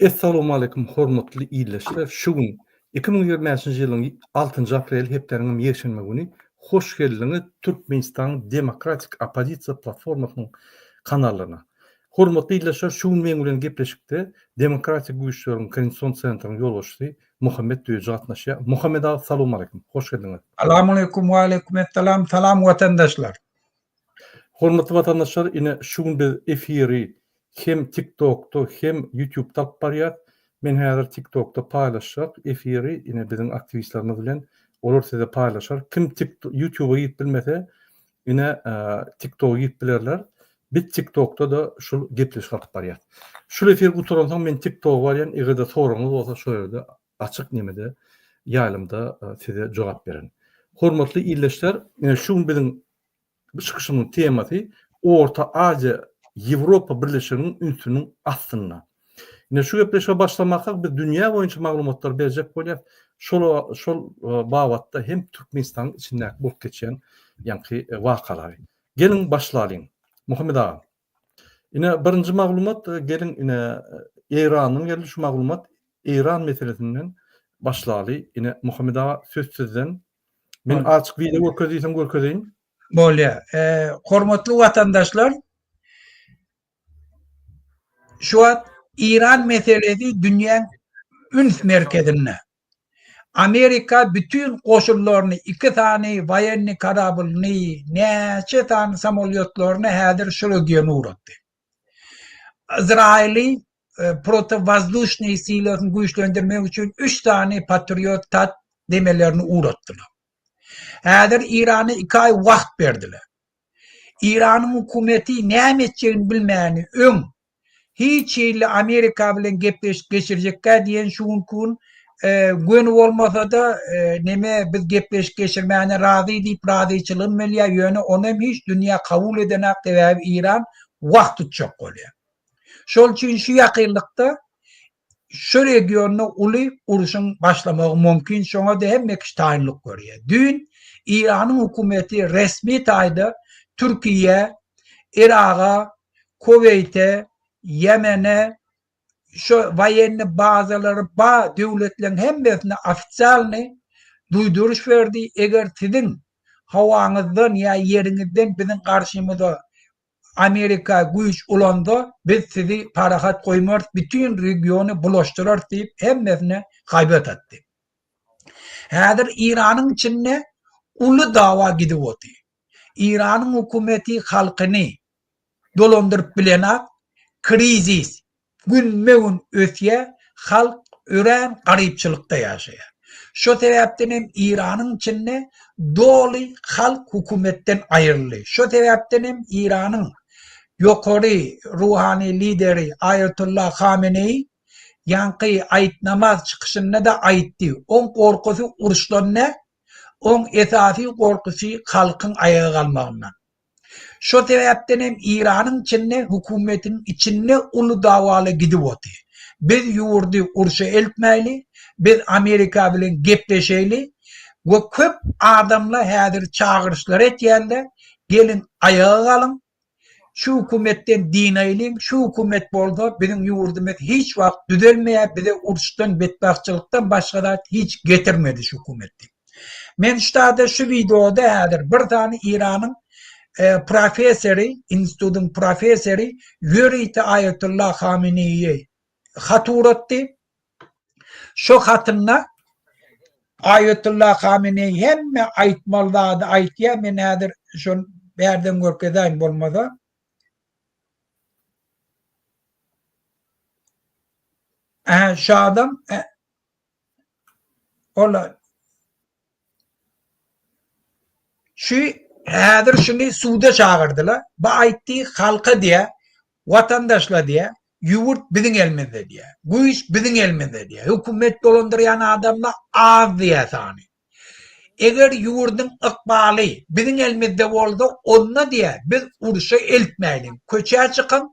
Essalawmaleýkum hormatly ildeşler şu gün 2025-nji ýylyň altynjy apreli hepdäniň hem ýekşenbe güni hoş geldiňiz Türkmenistanyň Demokratik oppozisiýa platformasynyň kanallaryna. Hormatly ildeşler şu gün meň bilen gepleşikde Demokratik güýçleriň Konstitusion sentryň ýolbaşçysy Muhammet Düýeji gatnaşýar. Muhammet aga salowmaleýkum hoş geldiňiz. Salamaleýkum waleýkum essalam salam watandaşlar. Hormatly watandaşlar ine şu gün biz efiri hem TikTokda hem YouTube'da alyp barýas. Men häzir TikTokda paýlaşjak efiri ine biziň aktiwistlerimiz bilen olar size paýlaşar. Kim YouTube'a girip bilmese ine TikToka girip bilerler. Biz TikTokda-da şul gepleşik alyp barýas. Şul efir gutaransoň men TikToka barýan eger-de soragyňyz bolsa şo ýerde açyk nemede ýaýlymda size jogap bererin. Hormatly ildeşler ine şu gün biziň Bu çykyşymyň temasy Orta Aziýa Ýewropa Birleşiginiň ünsüniň astynda. Ine şu gepleşige başlamakak biz dünýä boýunça maglumatlary berjek bolýas. Şol şol babatda hem Türkmenistanyň içindäki bolup geçýän ýaňky wakalary. Geliň başlalyň. Muhammet aga. Ine birinji maglumat geliň ine Eýrandan geldi şu maglumat. Eýran meselesinden başlaly. Ine Muhammet aga söz sizden. Men açyk wideo görkez diýseň görkezeýin. Bolýar. Hormatly watandaşlar, şu wagt Iran meselesi dünýäň üns merkezinde. Amerika bütin goşunlaryny, iki sany woýenniý korablyny, näçe sany samolýotlaryny häzir şu regiona ugratdy. Izraýyly protowozdušnyý silasyny güýçlendirmek üçin üç sany Patriot THAAD gemelerini ugratdylar. Häzir Irana iki aý wagt berdiler. Iranyň hökümeti näme etjegini bilmäni öň hiç hili Amerika bilen gepleşik geçirjekkä diýen şu günki gün göni bolmasa-da neme biz gepleşik geçirmäne razy diýip razyçylygyny bilýär ýöne ony hem hiç dünýä kabul edenak sebäbi Iran wagt tutjak bolýar. Şol üçin şu ýakynlykda şu regionda uly urşuň başlamagy mümkin, şoňa-da hemme kişi taýynlyk görýär. Düýn Iranyň hökümeti resmi taýda Türkiýä, Yraga, Kuweýte, Ýemene, şu woýenny bazalary bar döwletleriň hemmesine ofisialnyý duýduryş berdi, eger siziň howaňyzdan ýa ýeriňizden biziň garşymyza Amerika güýç ulansa biz sizi parahat goýmarys, bütin regiony bulaşdyrarys diýip hemmesine haýbat atdy. Häzir Iranyň içinde uly dawa gidip otyr. Iranyň hökümeti halkyny dolandyryp bilenak, krizis günbe-gün ösýär, halk örän garypçylykda ýaşaýar. Şo sebäpden hem Iranyň içinde doly halk hökümetden aýryldy. Şo sebäpden hem Iranyň ýokary ruhany lideri Aýatollah Hameneýi ýaňky aýt namaz çykyşynda-da aýtdy, oň gorkusy uruşdan däl, oň esasy gorkusy halkyň aýaga galmagyndan. Şo sebäpden hem Iranyň içinde hökümetiniň içinde uly dawaly gidip otyr. Biz ýurdy urşa eltmäýli, biz Amerika bilen gepleşeýli we köp adamlar häzir çagyryşlar etýärler, geliň aýaga galyň, şu hökümetden dynaýlyň, şu hökümet bolsa biziň ýurdumyz hiç wagt düzelmeýär, bize uruşdan, betbagtçylykdan başga zat hiç getirmedi şu hökümet diýip. Men şu taýda şu wideoda häzir bir sany Iranyň e, professory, institutyň professory ýörite Aýatullah Hameneýi hat ugratdy. Şo hatynda Aýatullah Hameneýi hemme aýtmaly zady aýtýar. Men häzir şony bärden görkezäýin bolmasa. Ähä, şu adam e, Ol şu häzir şuny suda çagyrdylar. Bu aýtdy halka diýä, watandaşlar diýä, ýurt biziň elimizde diýä. Güýç biziň elimizde diýä. Hökümet dolandyrýan adamlar az diýä sany. Eger ýurduň ykbaly biziň elimizde bolsa, onda diýä biz urşa eltmäýliň. Köçä çykyň,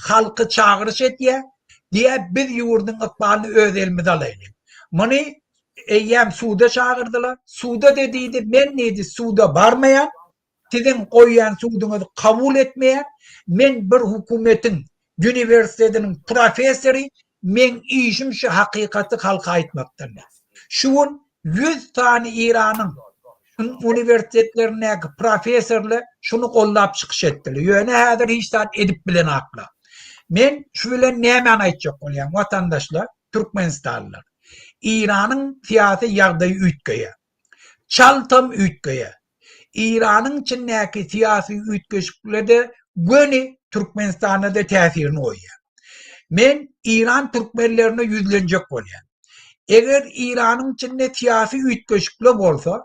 halky çagyryş etýä, Diýä biz ýurduň ykbalyny öz elimize alaýlyň. Muny eýýäm suda çagyrdylar. Suda-da diýdi, men diýdi suda barmaýan, siziň goýýan suduňyzy kabul etmeýän, men bir hökümetiň uniwersitetiniň professory, Meň işim şu hakykaty halka aýtmakdan. Şu gün 100 sany Iranyň uniwersitetlerindäki professorlar şuny gollap çykyş etdiler. Ýöne häzir hiç zat edip bilenaklar. Men şu bilen nämäni aýtjak bolýan, watandaşlar, türkmenistanlylar. Iranyň syýasy ýagdaýy üýtgeýär. Çaltam üýtgeýär. Iranyň içindäki syýasy üýtgeşikler-de göni Türkmenistana-da täsirini goýýar. Men Iran türkmenlerine ýüzlenjek bolýan. Eger Iranyň içinde syýasy üýtgeşikler bolsa,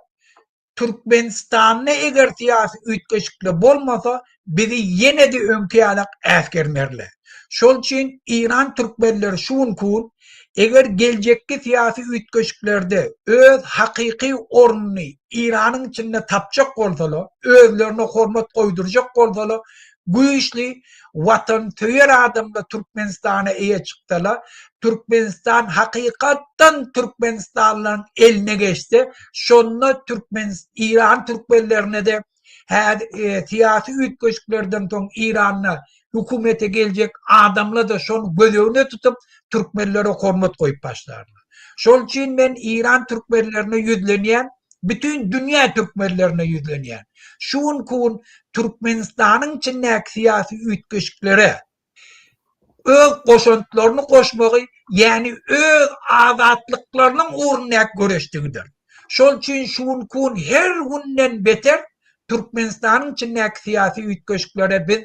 Türkmenistanda eger syýasy üýtgeşikler bolmasa, bizi ýene-de öňki ýalak äsgermerler. Şol üçin Iran türkmenleri şu günki gün eger geljekki syýasy üýtgeşiklerde öz hakyky ornuny Iranyň içinde tapjak bolsalar, özlerine hormat goýdurjak bolsalar, güýçli watansöýer adamlar Türkmenistana eýe çyksalar, Türkmenistan hakykatdan türkmenistanlylaryň eline geçse, şonda türkmen Iran türkmenlerine-de Häzir syýasy üýtgeşiklerden soň Iranda hökümete geljek adamlar-da şony göz öňüne tutup, türkmenlere hormat goýup başlarlar. Şol üçin men Iran türkmenlerine ýüzlenýän, bütin dünýä türkmenlerine ýüzlenýän. Şu günki gün Türkmenistanyň içindäki syýasy üýtgeşiklere öz goşantlaryny goşmagy, ýagny öz azatlyklarynyň ugrundaky göreşdigidir. Şol üçin şu günki gün her günden beter Türkmenistanyň içindäki syýasy üýtgeşiklere biz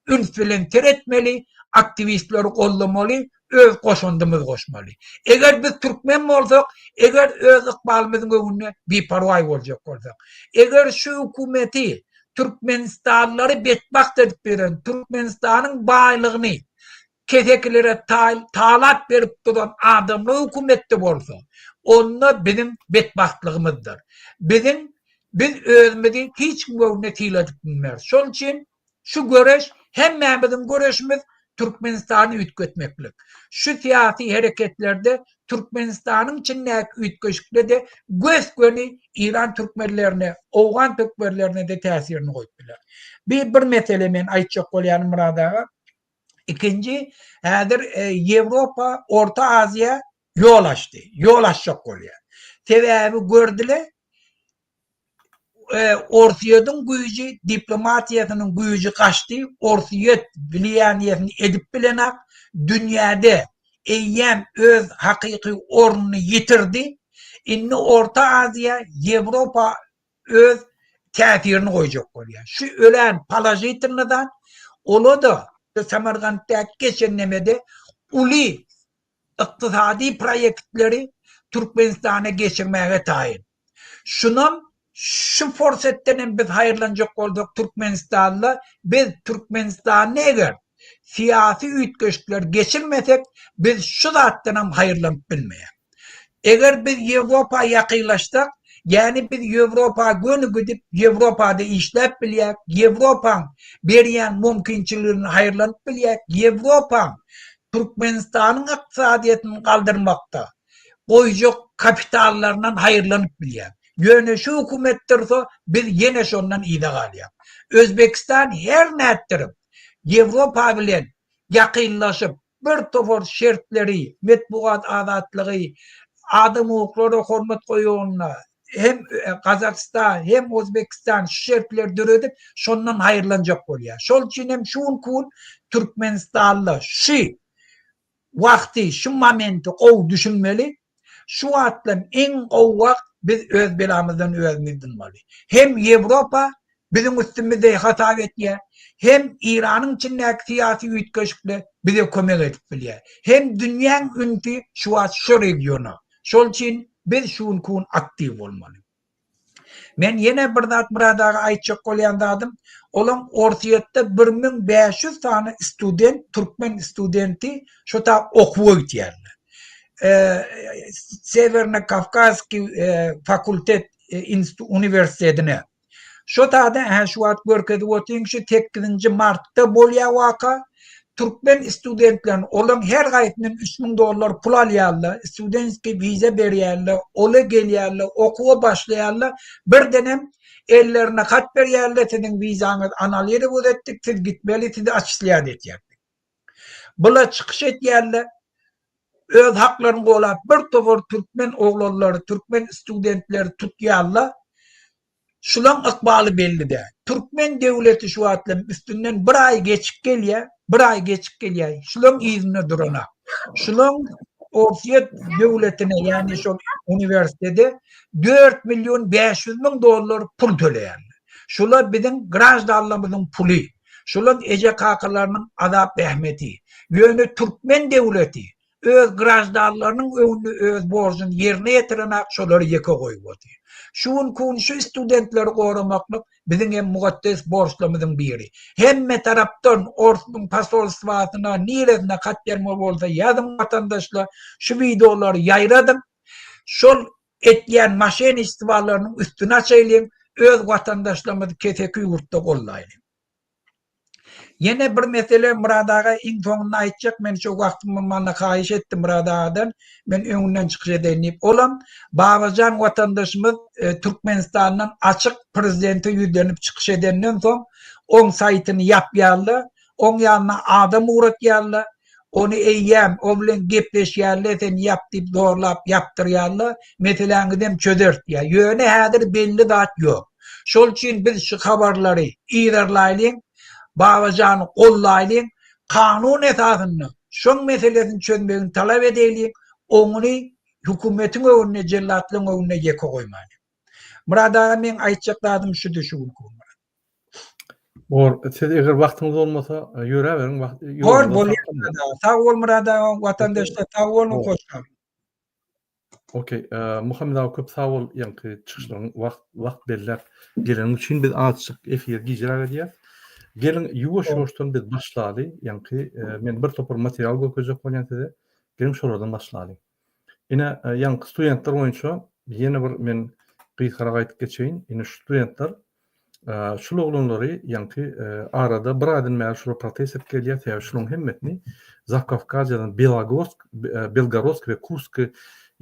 üns bilen seretmeli, aktiwistleri goldamaly, öz goşandymyzy goşmaly. Eger biz türkmen bolsak, eger öz ykbalymyzyň öňünde biparwaý boljak bolsak, eger şu hökümeti Türkmenistanlylary betbagt edip beren, Türkmenistanyň baýlygyny kesekilere talap berip duran adamlar hökümetde bolsa, onda biziň betbagtlygymyzdyr. Biziň biz özümizi hiç kim öňünde syladyp bilmeris. Şol üçin Şu göreş hemmämiziň göreşimiz Türkmenistany üýtgetmeklik. Şu syýasy hereketlerde Türkmenistanyň içindäki üýtgeşikle-de gös-göni Eýran türkmenlerine, Owgan türkmenlerine-de täsirini goýup biler. Bir bir mesele men aýtjak bolýanym Myrat aga. Ikinji, häzir Ýewropa, Orta Aziýa ýol açdy. Ýol açjak bolýar. Sebäbi gördüler, Orsýetiň güýji, diplomatiýasynyň güýji gaçdy, Orsýet wliýaniýesini edip bilenak, dünýäde eýýäm öz hakyky ornuny ýitirdi. Indi Orta Aziýa, Ýewropa öz täsirini goýjak bolýar. Şu örän položitelnyý zat. Ola-da Samarkantdaky geçen nemede uly ykdysady proýektleri Türkmenistana geçirmäge taýyn. Şunam şu forsetden hem biz haýyrlanjak bolsak Türkmenistanda biz Türkmenistanda eger syýasy üýtgeşikler geçirmesek biz şu zatdan hem haýyrlanyp bilmeýäs. Eger biz Ýewropa ýakynlaşsak, ýagny biz Ýewropa göni gidip Ýewropada işläp bilýäk, Ýewropaň berýän mümkinçiligini haýyrlanyp bilýäk, Ýewropaň Türkmenistanyň ykdysadyýetini galdyrmakda goýjak kapitallaryndan haýyrlanyp bilýär. Ýöne şu hökümet dursa, biz ýene şondan yza galýar. Özbekistan her nätdirip Ýewropa bilen ýakynlaşyp, bir topar şertleri, metbugat azatlygy, adam hukuklary hormat goýugynda hem Gazagystan, hem Özbekistan şu şertleri döredip, şondan haýyrlanjak bolýar. Şol üçin hem şu günki gün Türkmenistanda şu wagty, şu momenti gowy düşünmeli. Şu wagtlam iň gowy wagt biz öz belamyzdan özümiz dynmaly. Hem Ýewropa biziň üstümizde hasap etýär, hem Iranyň içindäki syýasy üýtgeşikler bize kömek edip bilýär. Hem dünýäň ünsi şu wagt şu regiona. Şol üçin biz şu günki gün aktiw bolmaly. Men ýene bir zat Myrat aga aýtjak bolýan zadym, olaň Orsýetde 1500 sany student, türkmen studenti şo ta okuwa gitýärler. Sewerno-Kawkazskiý fakultet uniwersitetine. Şo taýda hä şu wagt görkezip otyň şu sekizinji martda bolýa waka türkmen studentlerini olaň her gaýsyndan 3000 dollar pul alýarlar studentskiý wiza berýärler ola gelýärler okuwa başlaýarlar birdenem ellerine hat berýärler siziň wizaňyz analirować etdik siz gitmeli sizi atçislýat etýär. Bula çykyş etýärler. Öz haklaryny golap bir topar türkmen oglanlary, türkmen studentleri tutýarlar. Şulaň ykbaly belli däl. Türkmen döwleti şu wagtlam üstünden bir aý geçip gelýär, bir aý geçip gelýär. Şulaň yzynda duranak. Şulaň Orsýet döwletine, ýagny şol uniwersitete 4 million 500 müň dollar pul töleýärler. Şular biziň graždanlarymyzyň puly. Şulaň eje-kakalarynyň azap-zähmeti. Ýöne türkmen döwleti öz graždanlarynyň öňünde öz borjuny ýerine ýetirenak şolary ýeke goýup otyr. Şu günki gün şu studentleri goramaklyk biziň hem mukaddes borçlarymyzyň biri. Hemme tarapdan orsuň posolstwasyna niresine hat ýazmaly bolsa ýazyň watandaşlar şu wideolary ýaýradyň. Şol etýän maşenistwalarynyň üstüni açaýlyň, öz watandaşlarymyzy keseki ýurtda gollaýlyň. Ýene bir mesele Myrat aga iň soňunda aýtjak men şo wagtyň bolmanda haýyş etdim Myrat agadan men öňünden çykyş edeýin diýip olam Babajan watandaşymyz Türkmenistandan açyk prezidente ýüzlenip çykyş edenden soň oň saýtyny ýapýarlar oň ýanyna adam ugratýarlar Ony eýýäm o bilen gepleşýärler, sen ýap diýip zorlap ýapdyrýarlar, meseläňizem çözeris diýýär. Ýöne häzir belli zat ýok. Şol üçin biz şu habarlary yzarlaýlyň, Babajany gollaýlyň, kanun esasynda şoň meselesini çözmegini talap edeýliň, oňuny hökümetiň öňünde, jellatlaryň öňünde ýeke goýmalyň. Myrat aga meň aýtjak zadym şudy şu günki gün. Bor, siz eger wagtyňyz bolmasa, ýöräberiň. Bor, bolýar Myrat aga. Sag bol Myrat aga, watandaşlar sag boluň, hoş galyň. Okey, Muhammet aga köp sag bol, ýaňky çykyşlaryň wagt wagt belläp geleniň üçin biz azjyk efir gijräk edýäs. Geliň ýuwaş-ýuwaşdan biz başlaly, ýaňky men bir topar material görkezjek bolýan size. Geliň şolardan başlaly. Ine, ýaňky studentler boýunça ýene bir men gysgarak aýdyp geçeýin. Ine şu studentler şul oglanlary ýaňky arada bir aýdan bäri şular protest edip gelýär. Sebäbi şularyň hemmesini Zakawkaziýadan Belagorsk, Belgorodsk we Kursk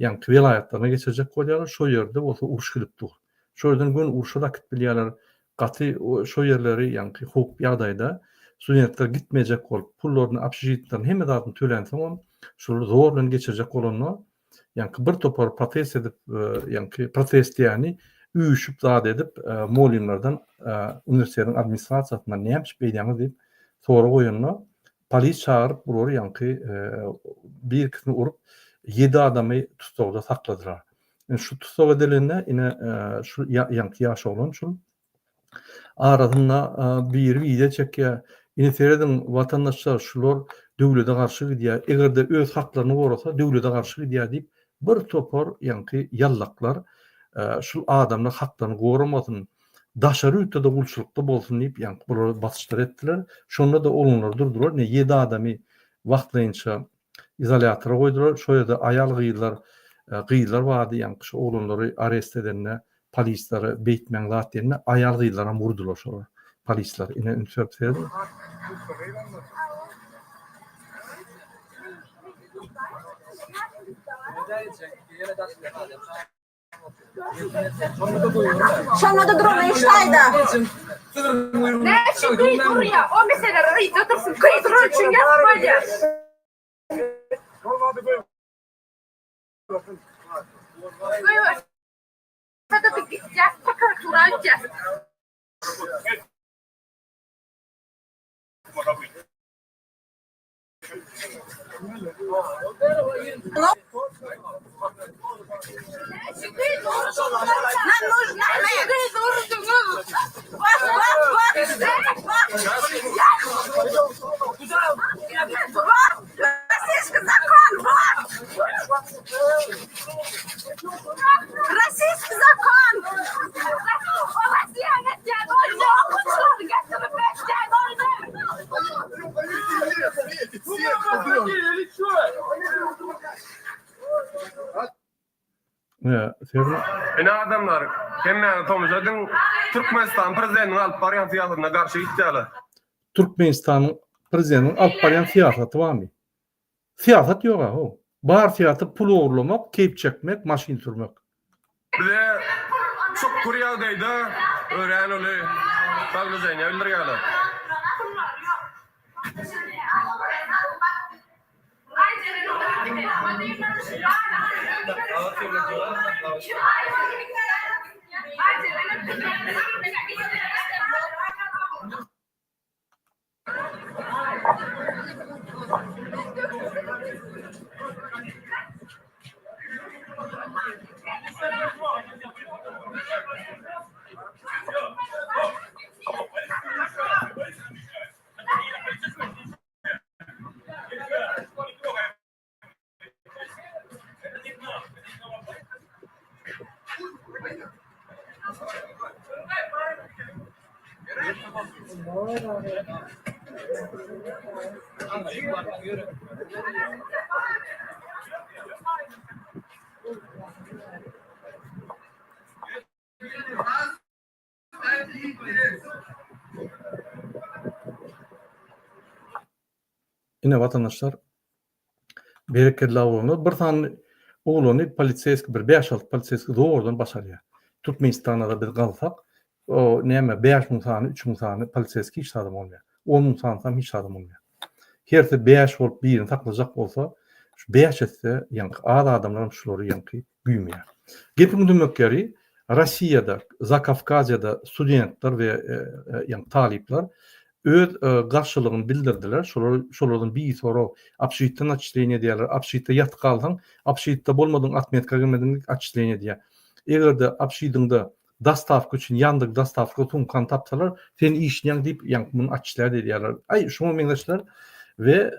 ýaňky welaýatlaryna geçirjek bolýarlar. Şo ýerde bolsa uruş gidip dur. Şo ýerden göni urşa da akit bilýärler. Gaty şo ýerleri ýaňky howp ýagdaýda studentler gitmejek bolup, pullaryny, obşežitlerini, hemme zadyny tölänsoňam şulary zor bilen geçirjek bolanda ýaňky bir topar protest edip, ýaňky protest diýýäni üýşüp zat edip mugallymlardan uniwersitetiň administrasiýasyndan näme üçin beýdýäňiz diýip sorag goýanda polis çagyryp bulary ýaňky bir-ikisini urup ýedi adamy tussagda sakladylar. Ine şu tussag edilende ine şu ýaňky ýaş oglan şul arasynda biri wideo çekýär. Ine serediň watandaşlar şular döwlete garşy gidýär. Eger-de öz haklaryny gorasa döwlete garşy gidýär diýip bir topar ýaňky ýallaklar şul adamlar haklaryny goramasyn daşary ýurtda-da gulçulykda bolsun diýip ýaňky bulara basyşlar etdiler. Şonda-da oglanlar durdular. Ine ýedi adamy wagtlaýynça izolýatora goýdular. Şo ýerde aýal-gyzlar, gyzlar bardy, ýaňky şu oglanlary arest edende polislere beýtmäň zat diýende aýal-gyzlaram urdular şolar polisler. Ine üns berip serediň. Şonda-da durana iş taýda. Näçe gyz urýa, o meseleler yzda dursun, gyz uran üçin ýazyp bolýar. Goýberse-de biz gitýäs, prokuratura gitýäs. Ine adamlar, hemmäňiz tomaşa ediň, Türkmenistan prezidentiniň alyp barýan syýasatyna garşy gitýärler. Türkmenistanyň prezidentiniň alyp barýan syýasaty barmy? Syýasat ýoga how. Bar syýasat pul ogurlamak, keýp çekmek, maşyn sürmek. Bize çukur ýagdaýda örän uly saglyjeniýa bildirýärler. Ine watandaşlar berekella oglanlar bir sany oglany poliseýski bir 5-6 poliseýski zordan başarýar. Türkmenistanda biz galsak o näme 5000 sany 3000 sany poliseýski hiç zadam bolmaýar. 10000 sanysam hiç zadam bolmaýar. Hersi 5 bolup birini saklajak bolsa şu 5 etse ýaňky az adamlaram şulary ýaňky güýmeýär. Gepiň dümek ýeri Rossiýada, Zakawkaziýada studentler we ýagny talyplar öz garşylygyny bildirdiler. Şolar şolardan bir sorag obşitden otçisleniýe edýärler. Obşitde ýatyp galsaň, obşitde bolmadyň otmetka girmediň otçisleniýe edýär. Eger-de obşidiňde Dostawka üçin ýandyk dostawka sumkany tapsalar, sen işleýäň diýip, ýaňky muny otçislýat edýärler. Aý, şuňa meňzeşler we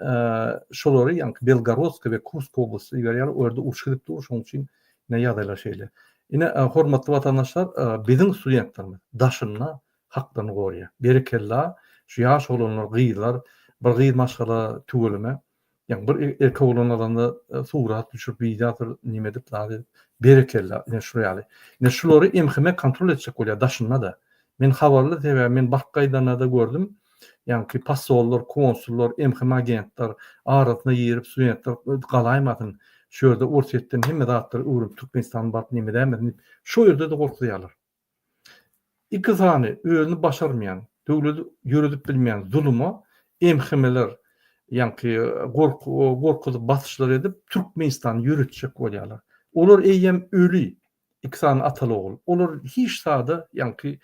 şolary ýaňky Belgorodska we Kursk oblastyna iberýärler. O ýerde uruş gidip dur, şonuň üçin ine ýagdaýlar şeýle. Ine, hormatly watandaşlar, biziň studentlerimiz daşynda haklaryny goraýar. Berekella, şu ýaş oglanlar, gyzlar, bir gyz maşgala tüweleme. Ýa bir erkek oglan alanda surat düşürip wideo atyp neme edip zat edip berekella ine şular ýaly. Ine şulary MHM kontrol etjek bolýar daşynda-da. Men habarly sebäbi men baryp gaýdanda-da gördüm. Ýaňky posollar, konsullar, MHM agentler arasyna girip studentler galaýmasyn şu ýerde Orsýetden hemme zatlary öwrenip Türkmenistana baryp neme edäýmesin diýip şo ýerde-de gorkuzýarlar. Iki sany özüni başarmaýan, döwledi ýöredip bilmeýän zuluma MHM-ler ýaňky gorkuzyp basyşlar edip Türkmenistany ýöretjek bolýarlar. Olar eýýäm öli iki sany ataly-ogul. Olar hiç zada ýaňky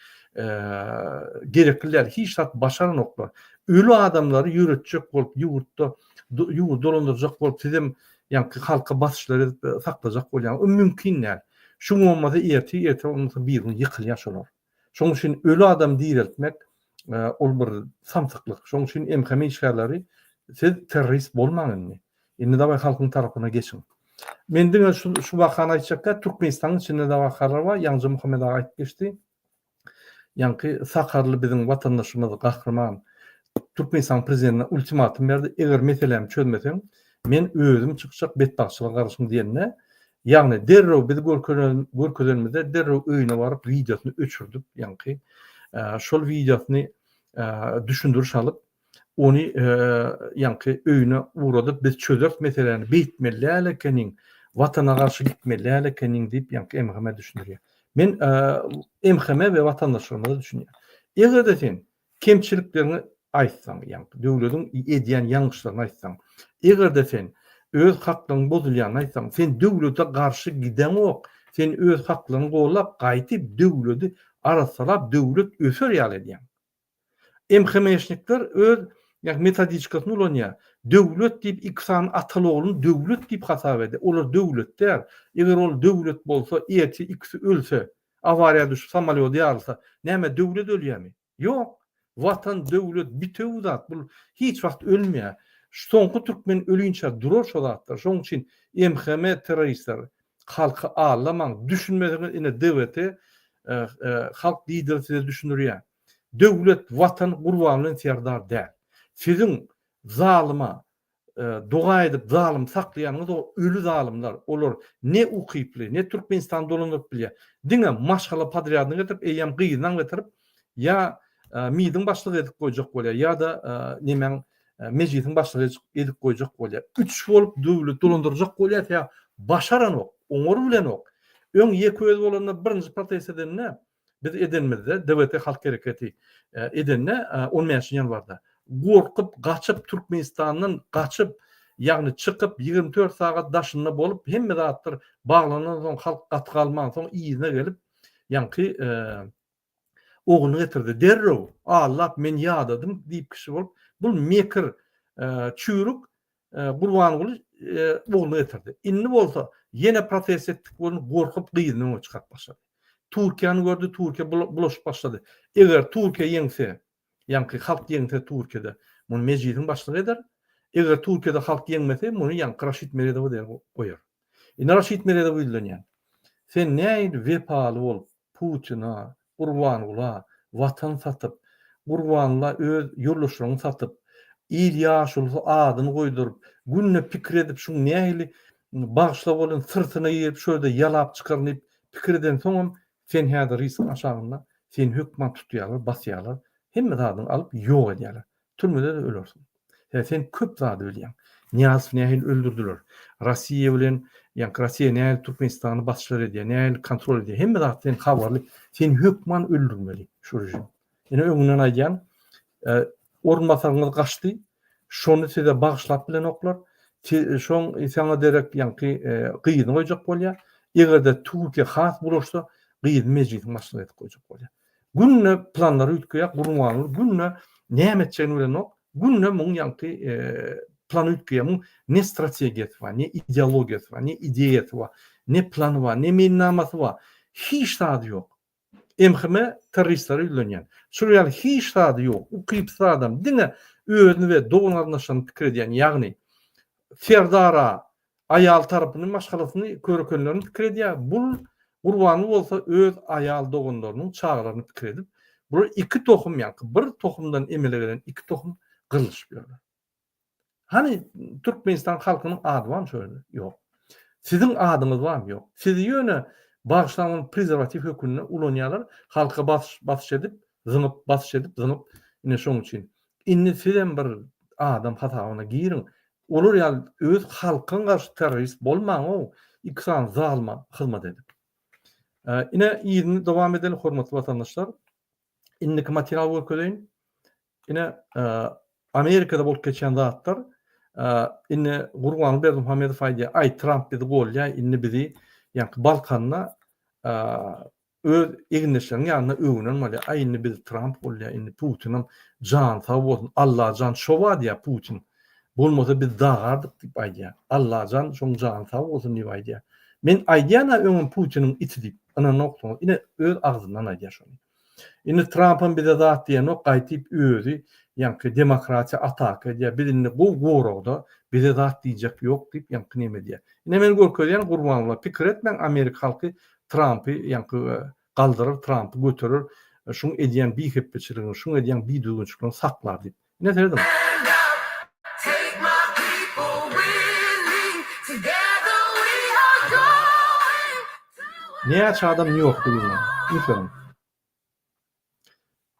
gerekli däl, hiç zat başaranoklar. Öli adamlary ýöretjek bolup ýurtda ýurdy dolandyrjak bolup sizem ýaňky halka basyşlar edip saklajak bolýaňyz. O mümkin däl. Şu gün bolmasa ertir, ertir bolmasa bir gün ýykylýar şolar. Şonuň üçin öli adamy direltmek ol bir samsyklyk. Şonuň üçin MHM işgärleri siz terrorist bolmaň indi. Indi dawaý halkyň tarapyna geçiň. Men diňe şu şu wakany aýtjakda Türkmenistanyň içinde-de wakalar bar. Ýaňja Muhammet aga aýtyp geçdi. Ýaňky sakarly biziň watandaşymyz Gahryman Türkmenistanyň prezidentine ultimatum berdi, eger meselämi çözmeseň, men özüm çykjak betbagtçylyga garaşyň diýende, ýagny derrew biz görkezenimizde derrew öýüne baryp wideosyny öçürdip ýaňky şol wideosyny düşündiriş alyp ony ýaňky öýüne ugradyp biz çözeris meseläni beýtmeli däl ekeniň watana garşy gitmeli däl ekeniň diýip ýaňky MHM düşündirýär. Men MHM we watandaşlarymyza düşünýän. Eger-de sen kemçilikleriňi aýtsaň, ýaňky döwlediň edýän ýalňyşlaryny aýtsaň, eger-de sen öz haklaryň bozulýanyny aýtsaň, sen döwlete garşy gideňok, sen öz haklaryňy gollap gaýtyp döwledi arassalap döwlet öser ýaly edýäň. MHM-şnikler öz ýagny metodiçkasyny ulanýar. Döwlet diýip iki sany ataly-ogluny döwlet diýip hasap edýär. Olar döwlet däl. Eger ol döwlet bolsa, ertir ikisi ölse, awariýa düşüp samolýody ýarylsa, näme döwlet ölýärmi? Ýok. Watan, döwlet bitewi zat. Bul hiç wagt ölmeýär. Soňky türkmen ölinçä durar şo zatlar. Şonuň üçin MHM terroristleri halky aldamaň. Düşünmeseňiz ine DWT halk lideri size düşündirýär. Döwlet, Watan Gurban bilen Serdar däl. Siziň zalyma doga edip zalym saklaýanyňyz o öli zalymlar. Olar ne ukyply, ne Türkmenistany dolandyryp bilýär. Diňe maşgala podrýadyny getirip, eýýäm gyzynam getirip, ýa MID-iň başlygy edip goýjak bolýar, ýa-da nemäň Mejlisiň başlygy edip goýjak bolýar. Üç bolup döwlet dolandyrjak bolýar, ýa başaranok, oňar bilenok. Öň ýeke özi bolanda birinji protest edende Biz edenimizde, DWT Halk Hereketi edende on bäşinji ýanwarda gorkup, gaçyp, Türkmenistandan gaçyp, Ýagny çykyp 24 sagat daşynda bolup hemme zatlar baglanansoň halk gaty galmansoň yzyna gelip ýaňky ogluny getirdi. Derrew allap men ýadadym diýip kişi bolup bul mekir çüýrük Gurbanguly ogluny getirdi. Indi bolsa ýene protest etdik welin gorkup gyzyny öňe çykaryp başlady. Türkiýäni gördi, Türkiýe bulaşyp başlady. Eger Türkiýe ýeňse, ýaňky halk ýeňse Türkiýede, muny Mejlisiň başlygy eder. Eger Türkiýede halk ýeňmese, muny ýaňky Raşid Meredowa der goýar. Indi Raşid Meredowa ýüzlenýän. Sen nähili wepaly bolup Putina, Gurbangula watan satyp, Gurbangula öz ýoldaşlaryňy satyp, il ýaşulusy adyny goýduryp, günde pikir edip şuň nähili bagyşla bolan syrtyna girip şu ýerde ýalap çykaryn diýip pikir edensoňam sen häzir riskiň aşagynda seni hökman tutýarlar, basýarlar, hemme zadyňy alyp ýok edýärler. Türmede-de ölersiň. Sebäbi sen köp zady bilýäň. Nyýazowy nähili öldürdiler? Rossiýa bilen, ýaňky Rossiýa nähili Türkmenistany basyşlar edýär, nähili kontrol edýär? Hemme zat sen habarly. Seni hökman öldürmeli şu režim. Ine öňünden aýdýan, orunbasaryňyz gaçdy. Şony size bagyşlap bilenoklar. Şoň saňa derek ýaňky gyzyny goýjak bolýar. Eger-de Türkiýe has bulaşsa, gyzyny mejlisiň başlygy edip goýjak bolýar. Günde planlary üýtgeýär, Gurbanguly günde näme etjegini bilenok. Günde muň ýaňky plany üýtgeýär. Muň ne strategiýasy bar, ne ideologiýasy bar, ne ideýasy bar, ne plany bar, ne meýilnamasy bar. Hiç zady ýok. MHM terroristlere ýüzlenýän. Şular ýaly hiç zady ýok. Ukypsyz adam diňe özüni we dogan-garyndaşlaryny pikir edýän, ýagny Serdara Aýal tarapyny, maşgalasyny, körekenlerini pikir edýär. Bul Gurbanguly bolsa öz aýal doganlarynyň çagalaryny pikir edip, bular iki tohum ýaňky bir tohumdan emele gelen iki tohum gyrlyşyp ýörler. Hany Türkmenistan halkynyň ady barmy şo ýerde? Ýok. Siziň adyňyz barmy? Ýok. Sizi ýöne bagyşlaň ony prezerwatiw hökünde ulanýarlar, halka basyş basyş edip, zyňyp, basyş edip, zyňyp, ine şoň üçin. Indi sizem bir adam hasabyna giriň. Olar ýaly öz halkyň garşy terrorist bolmaň-ow, iki sany zalyma hyzmat edip. Ine yzyny dowam edeli hormatly watandaşlar. Indiki material görkezeýin. Ine Amerikada bolup geçýän zatlar. Indi Gurbanguly Berdimuhamedow aýdýar, aý Tramp bizi golýar, indi bizi ýaňky Balkanda Öz egindeşleriň ýanynda öwünen bolýar, aý indi bizi Tramp golýar, indi Putinem jany sag bolsun, Allajan şo bar diýýär Putin, bolmasa biz dagardyk diýip aýdýar. Allajan şoň jany sag bolsun diýip aýdýar. Men aýdýan-a öňem Putiniň iti diýip, ynanoksyňyz, ine öz agzyndan aýdýar şony. Indi Trampam bize zat diýenok, gaýtyp özi ýaňky demokratiýa ataka edýär, biz indi gowy goragda, bize zat diýjek ýok diýip ýaňky neme edýär. Ine men görkezýän Gurbanguly pikir etmäň Amerika halky Trampy ýaňky galdyrar, Trampy göterer, şuň edýän bihepbeçiligini, şuň edýän bidüzgünçiliklerini saklar diýip. Ine serediň. Näçe adam Nýu-Ýorkda ýygnandy. Üns beriň.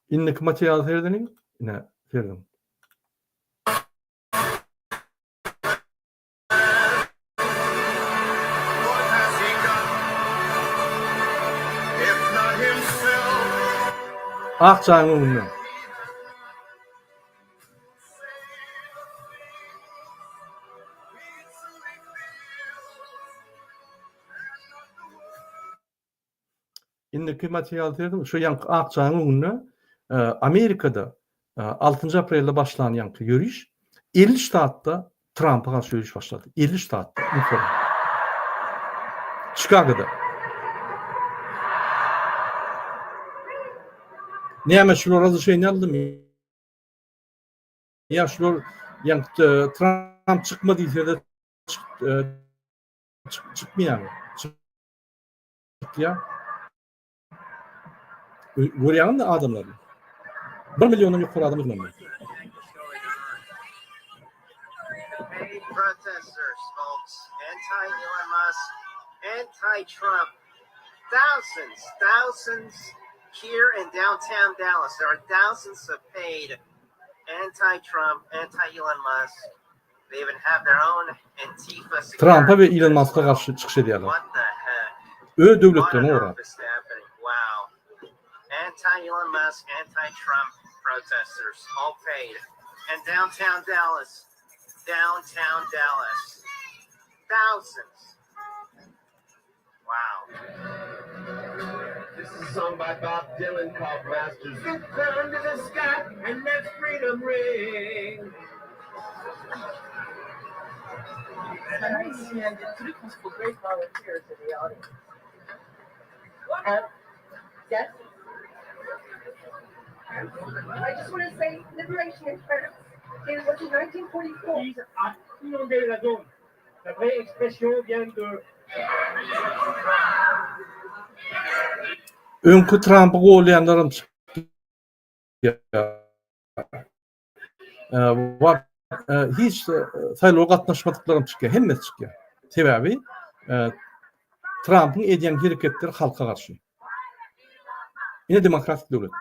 Indiki materiala seredeliň. Ine, serediň. Ak jaýyň öňünde. Indiki material serediň, şu ýaňky ak jaýyň öňünde Amerikada altynjy aprelde başlan ýaňky ýöriş 50 ştatda Trampa garşy ýöriş başlady. 50 ştatda. Üns beriň. Çikagoda. Näme şular razrešeniýe aldymy? Ýa şular ýaňky Tramp çykma diýse-de çykmaýarmy? Çykýar. Görýäňizmi adamlary? Bir milliondan ýokary adam ýygnandy. Protesters, folks, anti-Elon Musk, anti-Trump, thousands, thousands here in downtown Dallas. There are thousands of paid anti-Trump, anti-Elon Musk Trampa we Ilon Maska garşy çykyş edýärler. Öz döwletlerini gorap. Downtown Dallas. Thousands. Wow. This is a song by Bob Dylan called Masters. Look under the sky and let freedom ring. And it's for great volunteers in the audience. Uh, yes? I just want to say liberation in France. It was in 1944. vise à inonder la zone. La vraie expression vient de Öňki Trampy goldaýanlaram çykýar. Hiç saýlawa gatnaşmadyklaram çykýar, hemmesi çykýar. Sebäbi Trampyň edýän hereketleri halka garşy. Ine demokratik döwlet.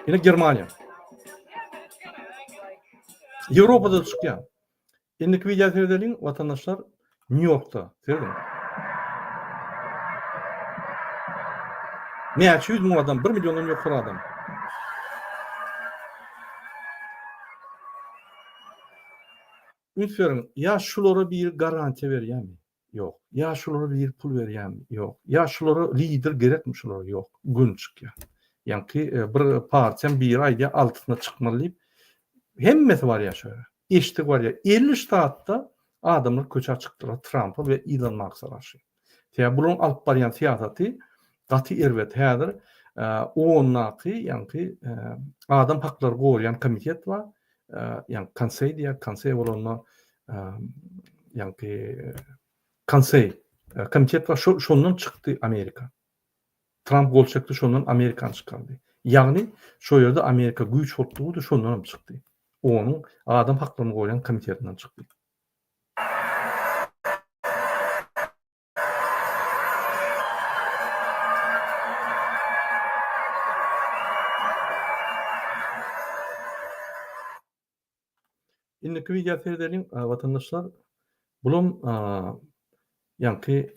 Ine Germaniýa. Ýewropada çykýar. Indiki wideo seredeliň watandaşlar Nýu Ýorkda serediň. Näçe ýüz müň adam, bir milliondan ýokary adam. Üns beriň, ýa şulara biri garantiýa berýärmi? Ýok. Ýa şulara biri pul berýärmi? Ýok. Ýa şulara lider gerekmi şulara? Ýok. Göni çykýar. Ýaňky bir partiýaň biri aýdýar altysyna çykmaly diýip. Hemmesi barýar şo ýere. Eşdik barýar. 50 ştatda adamlar köçä çykdylar Trampa we Ilon Mask'a garşy. Sebäbi bularyň alyp barýan syýasaty gaty erbet. Häzir OON-daky ýaňky adam haklary goraýan komitet bar. Ýaňky konseý diýýär. Konseý bolanda ýaňky konseý komitet bar. Şondan çykdy Amerika. Tramp gol çekdi şondan Amerikany çykardy. Ýagny şo ýerde Amerika güýç bolup durdy şondanam çykdy. Onuň adam haklaryny goraýan komitetinden çykdy. Indiki wideo seredeliň watandaşlar. Bulam ýaňky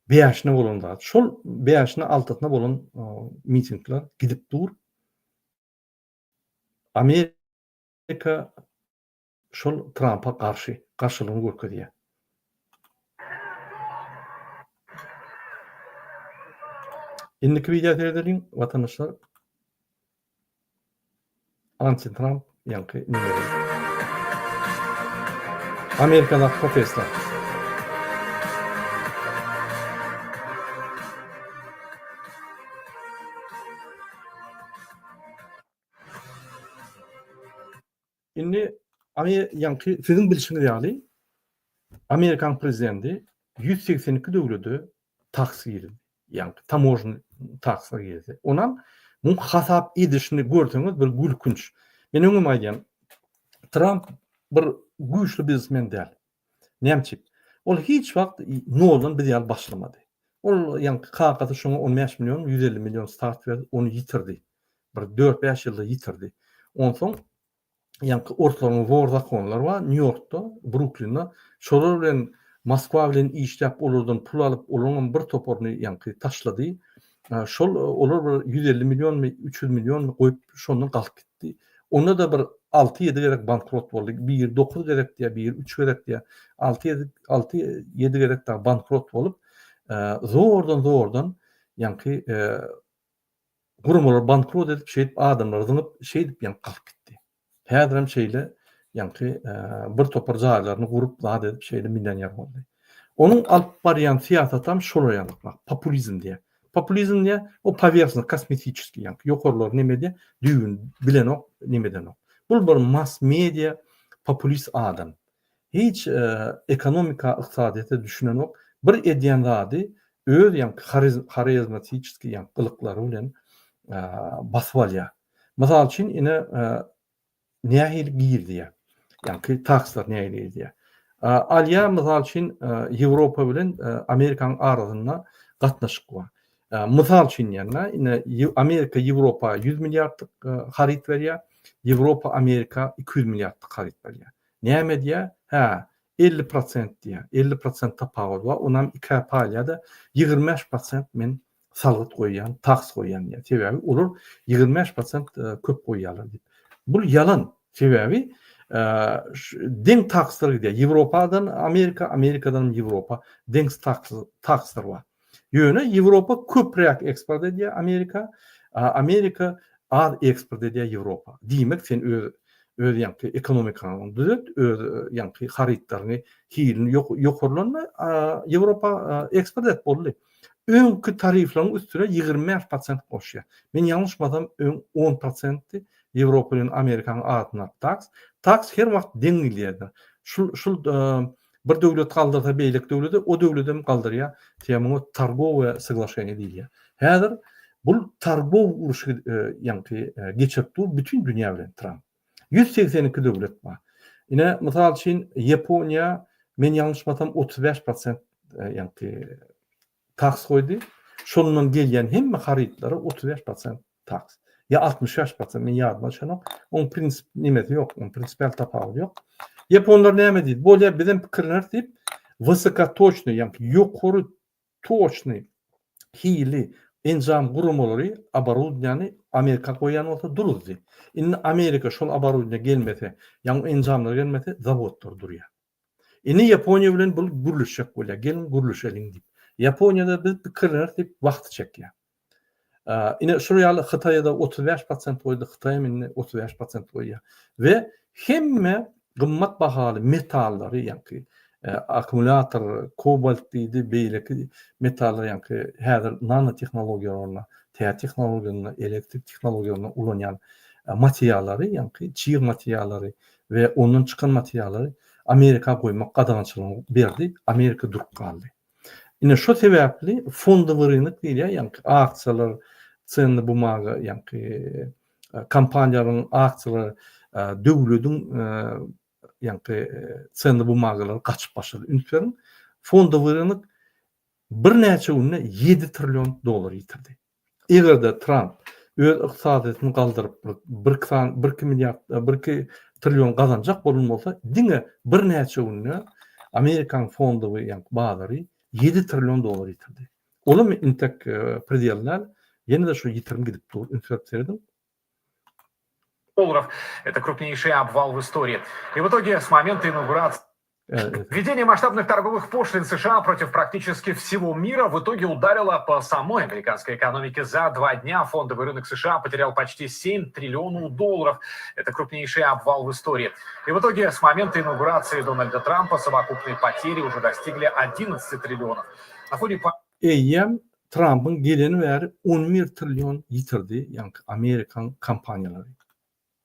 bäşine bolan zat. Şol bäşine altysyna bolan mitingler gidip dur. Amerika şol Trampa garşy garşylygyny görkezýär. Indiki wideo seredeliň watandaşlar. Anti Tramp ýaňky nimeler. Amerikadaky protestler. Indi ýaňky siziň bilşiňiz ýaly Amerikan prezidenti 182 döwlete taks girizdi. Ýaňky tamožny takslar girizdi. Onam muň hasap edişini görseňiz bir gülkünç. Men öňem aýdýan Tramp bir güýçli biznesmen däl. Näme üçin? Ol hiç wagt noldan biz ýaly başlamady. Ol ýaňky kakasy şoňa 15 million, 150 million start berdi, ony ýitirdi. Bir 4-5 ýylda ýitirdi. Onsoň ýaňky orslaryň zor zakonlary bar, Nýu-Ýorkda, Bruklinde. Şolar bilen Moskwa bilen işläp, olardan pul alyp, olaryňam bir toparyny ýaňky taşlady. Şol olar bir 150 millionmy, 300 millionmy goýup, şondan galyp gitdi. Onda-da bir alty-ýedi gezek bankrot boldy. Biri dokuz gezek diýýär, biri üç gezek diýýär. Alty-ýedi, alty-ýedi gezek dagy bankrot bolup, zordan-zordan ýaňky guramalary bankrot edip, şeýdip adamlary zyňyp, şeýdip ýaňky galyp gitdi. Häzirem şeýle ýaňky bir topar jaýlaryny gurup, zat edip şeýle millioner boldy. Onuň alyp barýan syýasatam şolar ýaly, populizm diýýär. Populizm diýýär, o powerhostny, kosmetiçeskiý ýaňky ýokarlary neme edýär, düýbüni bilenok, neme edenok. Bul bir mass media populist adam. Hiç ekonomika, ykdysadyýete düşünenok. Bir edýän zady öz ýaňky harizmatiçeskiý ýaňky gylyklary bilen basyp alýar. Mysal üçin, ine, nähili girizýär? Ýaňky takslar nähili girizýär? Alýar, mysal üçin, Ýewropa bilen Amerikanyň arasynda gatnaşyk bar. Mysal üçin diýende, ine, Amerika Ýewropa 100 milliardlyk haryt berýär, Ýewropa Amerika 200 milliardlyk haryt berýär. Näme edýär? Hä, 50 prosent diýýär. 50 prosent tapawut bar, onam ikä paýlaýar-da, 25 prosent men salgyt goýýan, taks goýýan diýýär. Sebäbi olar 25 prosent köp goýýarlar diýip. Bul ýalan. Sebäbi deň takslar gidýär. Ýewropadan Amerika, Amerikadan Ýewropa deň takslar bar. Ýöne Ýewropa köpräk eksport edýär Amerika, Amerika az eksport edýär Ýewropa. Diýmek sen öz öz ýaňky ekonomikaňy düzet, öz ýaňky harytlaryňy hilini ýokarlanma Ýewropa eksport et boldy. Öňki tarifleriň üstüne 25 prosent goşýar. Men ýalňyşmasam öň 10 prosentdi Ýewropa bilen Amerikanyň arasyndaky taks. Taks her wagt deň gidýärdi. Şul şul bir döwlet galdyrsa beýleki döwlete, o döwledem galdyrýar. Sebäbi muňa torgowoe soglaşeniýe diýilýär. Häzir bul torgow urşy ýaňky geçirip dur bütin dünýä bilen Tramp. 182 döwlet bar. Ine, mysal üçin, Ýaponiýa, men ýalňyşmasam, 35 prosent ýaňky taks goýdy. Şondan gelýän hemme harytlara 35 prosent taks. Ýa 65 prosent, men ýadyma düşenok. Oň prinsip nemesi ýok, oň prinsipial tapawudy ýok. Ýaponlar näme diýdi? Bolýar, bizem pikirleneris diýip, wysokotoçnyý, ýaňky ýokary toçnyý hili enjam guramalary, oborudniýany Amerika goýýan bolsa duruzdy. Indi Amerika şol oborudniýa gelmese, ýaňy enjamlar gelmese, zawodlar durýar. Indi Ýaponiýa bilen bul gürleşjek bolýar, geliň gürleşeliň diýip. Ýaponiýada biz pikirleneris diýip wagty çekýär. Ine şol ýaly Hytaýa-da 35 prosent goýdy, Hytaý hem indi 35 prosent goýýar. We hemme gymmat bahaly metallary, ýaňky akkumulýator, kobalt diýdi, beýleki metallar ýaňky häzir nanotehnologiýalarynda, täze tehnologiýalarynda, elektrik tehnologiýalarynda ulanýan materiallary, ýaňky çig materiallary we ondan çykan materiallary Amerika goýmak gadagançylygyny berdi, Amerika durup galdy. Ine şo sebäpli fondowy rynok diýilýär, ýaňky aksiýalar, cenny bumaga, ýaňky kompaniýalaryň aksiýalary, döwlediň ýaňky cenny bumagalary gaçyp başlady. Üns beriň, fondowy rynok birnäçe günde 7 trillion dollar ýitirdi. Eger-de Tramp öz ykdysadyýetini galdyryp bir iki sany bir iki milliard bir iki trillion gazanjak bolan bolsa diňe birnäçe günde Amerikanyň fondowy ýagny bazary 7 trillion dollar ýitirdi. Olam intek predel däl, ýene-de şu ýitirim gidip dur, üns berip serediň. Долларов. Это крупнейший обвал в истории. И в итоге с момента инаугурации Введение масштабных торговых пошлин США против практически всего мира в итоге ударило по самой американской экономике. За два дня фондовый рынок США потерял почти 7 триллионов долларов. Это крупнейший обвал в истории. И в итоге с момента инаугурации Дональда Трампа совокупные потери уже достигли 11 триллионов. На фоне Eýýäm Trampyň geleni bäri 11 trillion ýitirdi, ýaňky Amerikan kompaniýalary.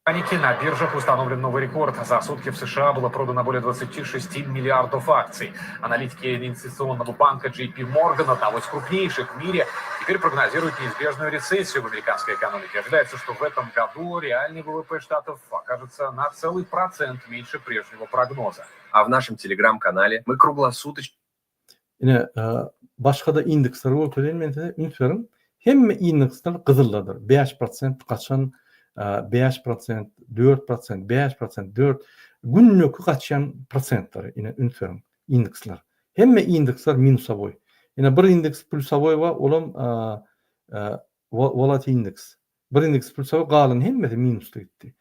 Паники на биржах установлен новый рекорд. За сутки в США было продано более 26 миллиардов акций. Аналитики инвестиционного банка JP Morgan, одного из крупнейших в мире, теперь прогнозируют неизбежную рецессию в американской экономике. Ожидается, что в этом году реальный ВВП штатов окажется на целый процент меньше прежнего прогноза. А в нашем телеграм-канале мы круглосуточно Ine, başga-da indeksleri görkezeýin men size, üns beriň. Hemme indeksler gyzyldadyr. 5% gaçan, 5%, 4%, 5%, 4 gündeki gaçýan prosentleri, ine üns beriň, indeksler. Hemme indeksler minusowoý. Ine bir indeks plýusowoý bar, olam volatil indeks. Bir indeks pulsa galan hemmesi minusda gitdi.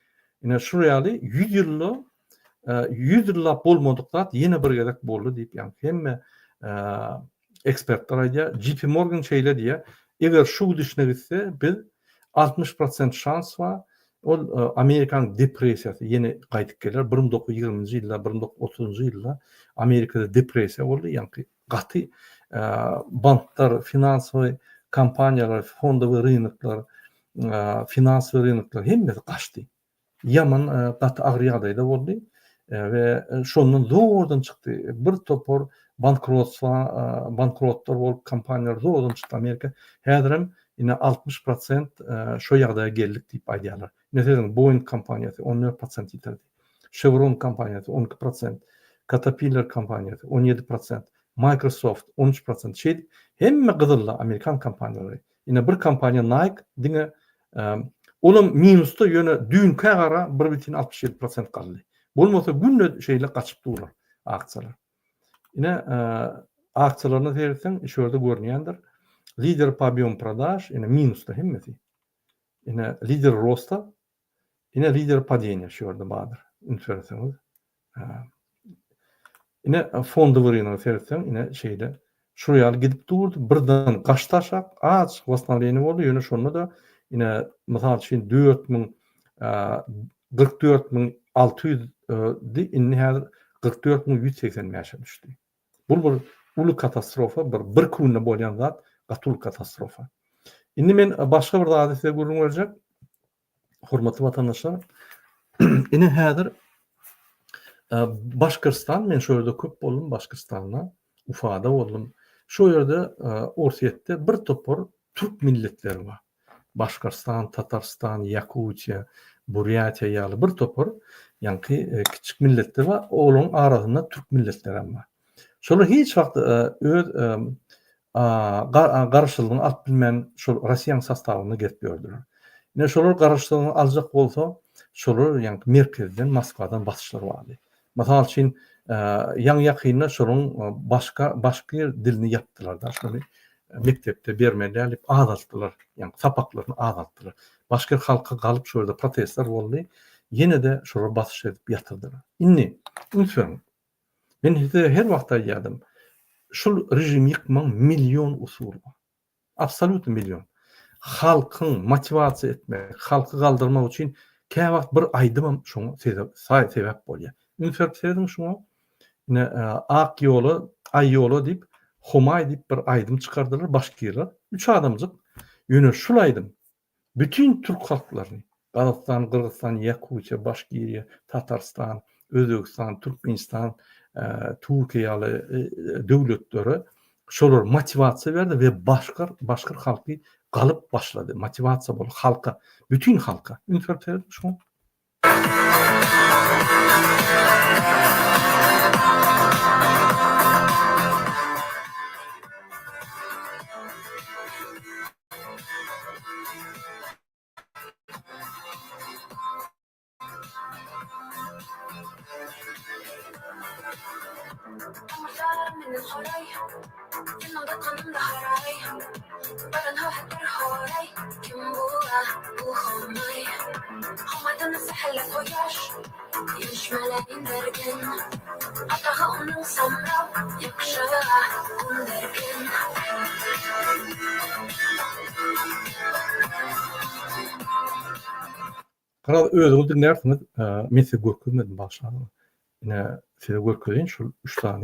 Ine şul ýaly 100 ýylda 100 ýyllap bolmadyk zat ýene bir gezek boldy diýip ýaňky hemme ekspertler aýdýar. JP Morgan şeýle diýýär. Eger şu gidişine gitse biz 60% şans bar. Ol Amerikanyň depressiýasy ýene gaýdyp geler. 1920-nji ýylda, 1930-njy ýylda Amerikada depressiýa boldy. Ýaňky gaty banklar, finansowy kompaniýalar, fondowy rynoklar, finansowy rynoklar hemmesi gaçdy. Ýaman gaty agyr ýagdaýda boldy we şondan zordan çykdy. Bir topar bankrotstwa, bankrotlar bolup kompaniýalar zordan çykdy Amerika. Häzirem ine 60 prosent şo ýagdaýa geldik diýip aýdýarlar. Meselem, Boeing kompaniýasy 14 prosent ýitirdi. Chevron kompaniýasy 12 prosent, Caterpillar kompaniýasy 17 prosent, Microsoft 13 prosent. Şeýdip, hemme gyzylda amerikan kompaniýalary. Ine bir kompaniýa Nike diňe olam minusda, ýöne düýnkä gara 1,67 prosent galdy. Bolmasa günde şeýle gaçyp durlar aksiýalar. Ine aksiýalaryna seretseň, şu ýerde görünýändir. Lider po obýomu prodaž, ine minusda hemmesi. Ine lider rosta. Ine lider padeniýa şu ýerde bardyr. Üns berseňiz. Ine fondowy rynoga seretseň ine şeýle şu ýaly gidip durdy. Birden gaçdy aşak, azajyk wosstanowleniýe boldy. Ýöne şonda-da ine mysal üçin 4000 44600 di, indi häzir 44185-e düşdi. Bu bir uly katastrofa, bir bir günde bolýan zat, gaty uly katastrofa. Indi men başga bir zady size gürrüň berjek. Hormatly watandaşlar, ine häzir Başgyrstan, men şo ýerde köp boldum, Başgyrstanda, Ufada boldum. Şo ýerde Orsýetde bir topar türk milletleri bar. Başgyrstan, Tatarstan, Ýakutiýa, Burýatiýa ýaly bir topar ýaňky kiçjik milletler bar. Olaryň arasynda türk milletleri hem bar. Şolar hiç wagt öz garaşsyzlygyny alyp bilmän şol Russiýanyň sostawynda gezip ýördüler. Ine şolar garaşsyzlygyny aljak bolsa, şolar ýaňky merkezden, Moskwadan basyşlar bardy. Mysal üçin, ýaňy-ýakynda şolaryň başga başgir dilini ýapdylar-da, şony mekdepde bermeli däl diýip azaltdylar, ýagny sapaklaryny azaltdylar. Başgir halky galyp şo ýerde protestler boldy, ýene-de şolar basyş edip ýatyrdylar. Indi üns beriň. Men size her wagt aýdýardym, şul režimi ýykmagyň million usuly bar. Absolýutno million. Halkyň motiwasiýa etmek, halky galdyrmak üçin käwagt bir aýdymam şoňa saý sebäp bolýar. Üns berip serediň şuňa. Ine, Ak ýola, Aý ýola diýip, Homaý diýip bir aýdym çykardylar başkirler. Üç adamjyk. Ýöne şul aýdym Bütin türk halklaryny, Gazagystan, Gyrgyzystan, Ýakutiýa, Başkiriýa, Tatarystan, Özbegistan, Türkmenistan, Türkiýe ýaly döwletlere şolar motiwasiýa berdi we başgyr, başgyr halky galyp başlady. Motiwasiýa boldy halka, bütin halka. Üns berip serediň şoňa. Garaz özüňiz diňlärsiňiz, men size görkezmedim bagyşlaň. Ine size görkezeýin şul üç sany.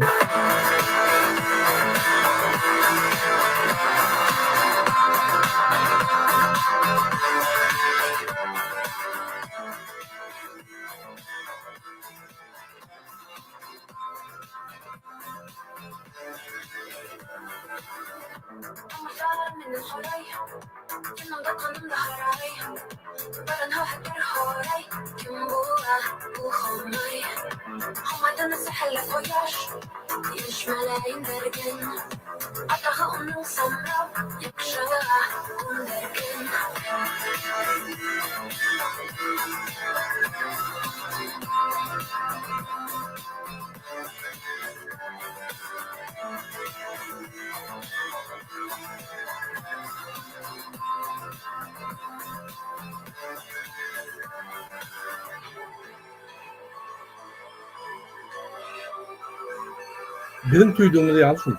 Biziň tüýdügimiz ýaly şul.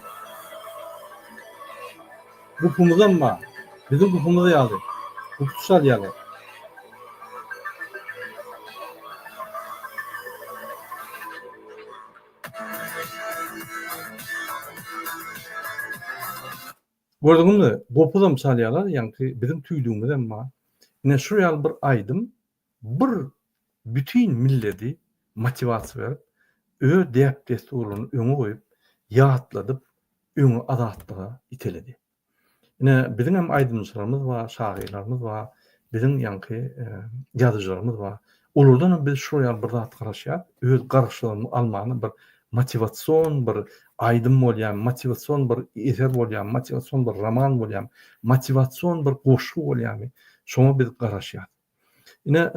Gupumyzam bar. Biziň gupumyz ýaly. Gup çalýarlar. Gördüňizmi, gopuzam çalýarlar, ýaňky biziň tüýdügimizem bar. Ine şu ýaly bir aýdym bir bütin milledi motiwasiýa berip, öz däp-dessurlaryny öňe goýup, ýatladyp, öňe azatlyga iteledi. Ine, biziň hem aýdymçylarymyz bar, şahyrlarymyz bar, biziň ýaňky ýazyjylarymyz bar. Olardan hem biz şol ýaly bir zat garaşýarys. Öz garaşlygymyzy almana bir motiwasion bir aýdym bolýarmy, motiwasion bir eser bolýarmy, motiwasion bir roman bolýarmy, motiwasion bir goşgy bolýarmy, şoňa biz garaşýarys. Ine,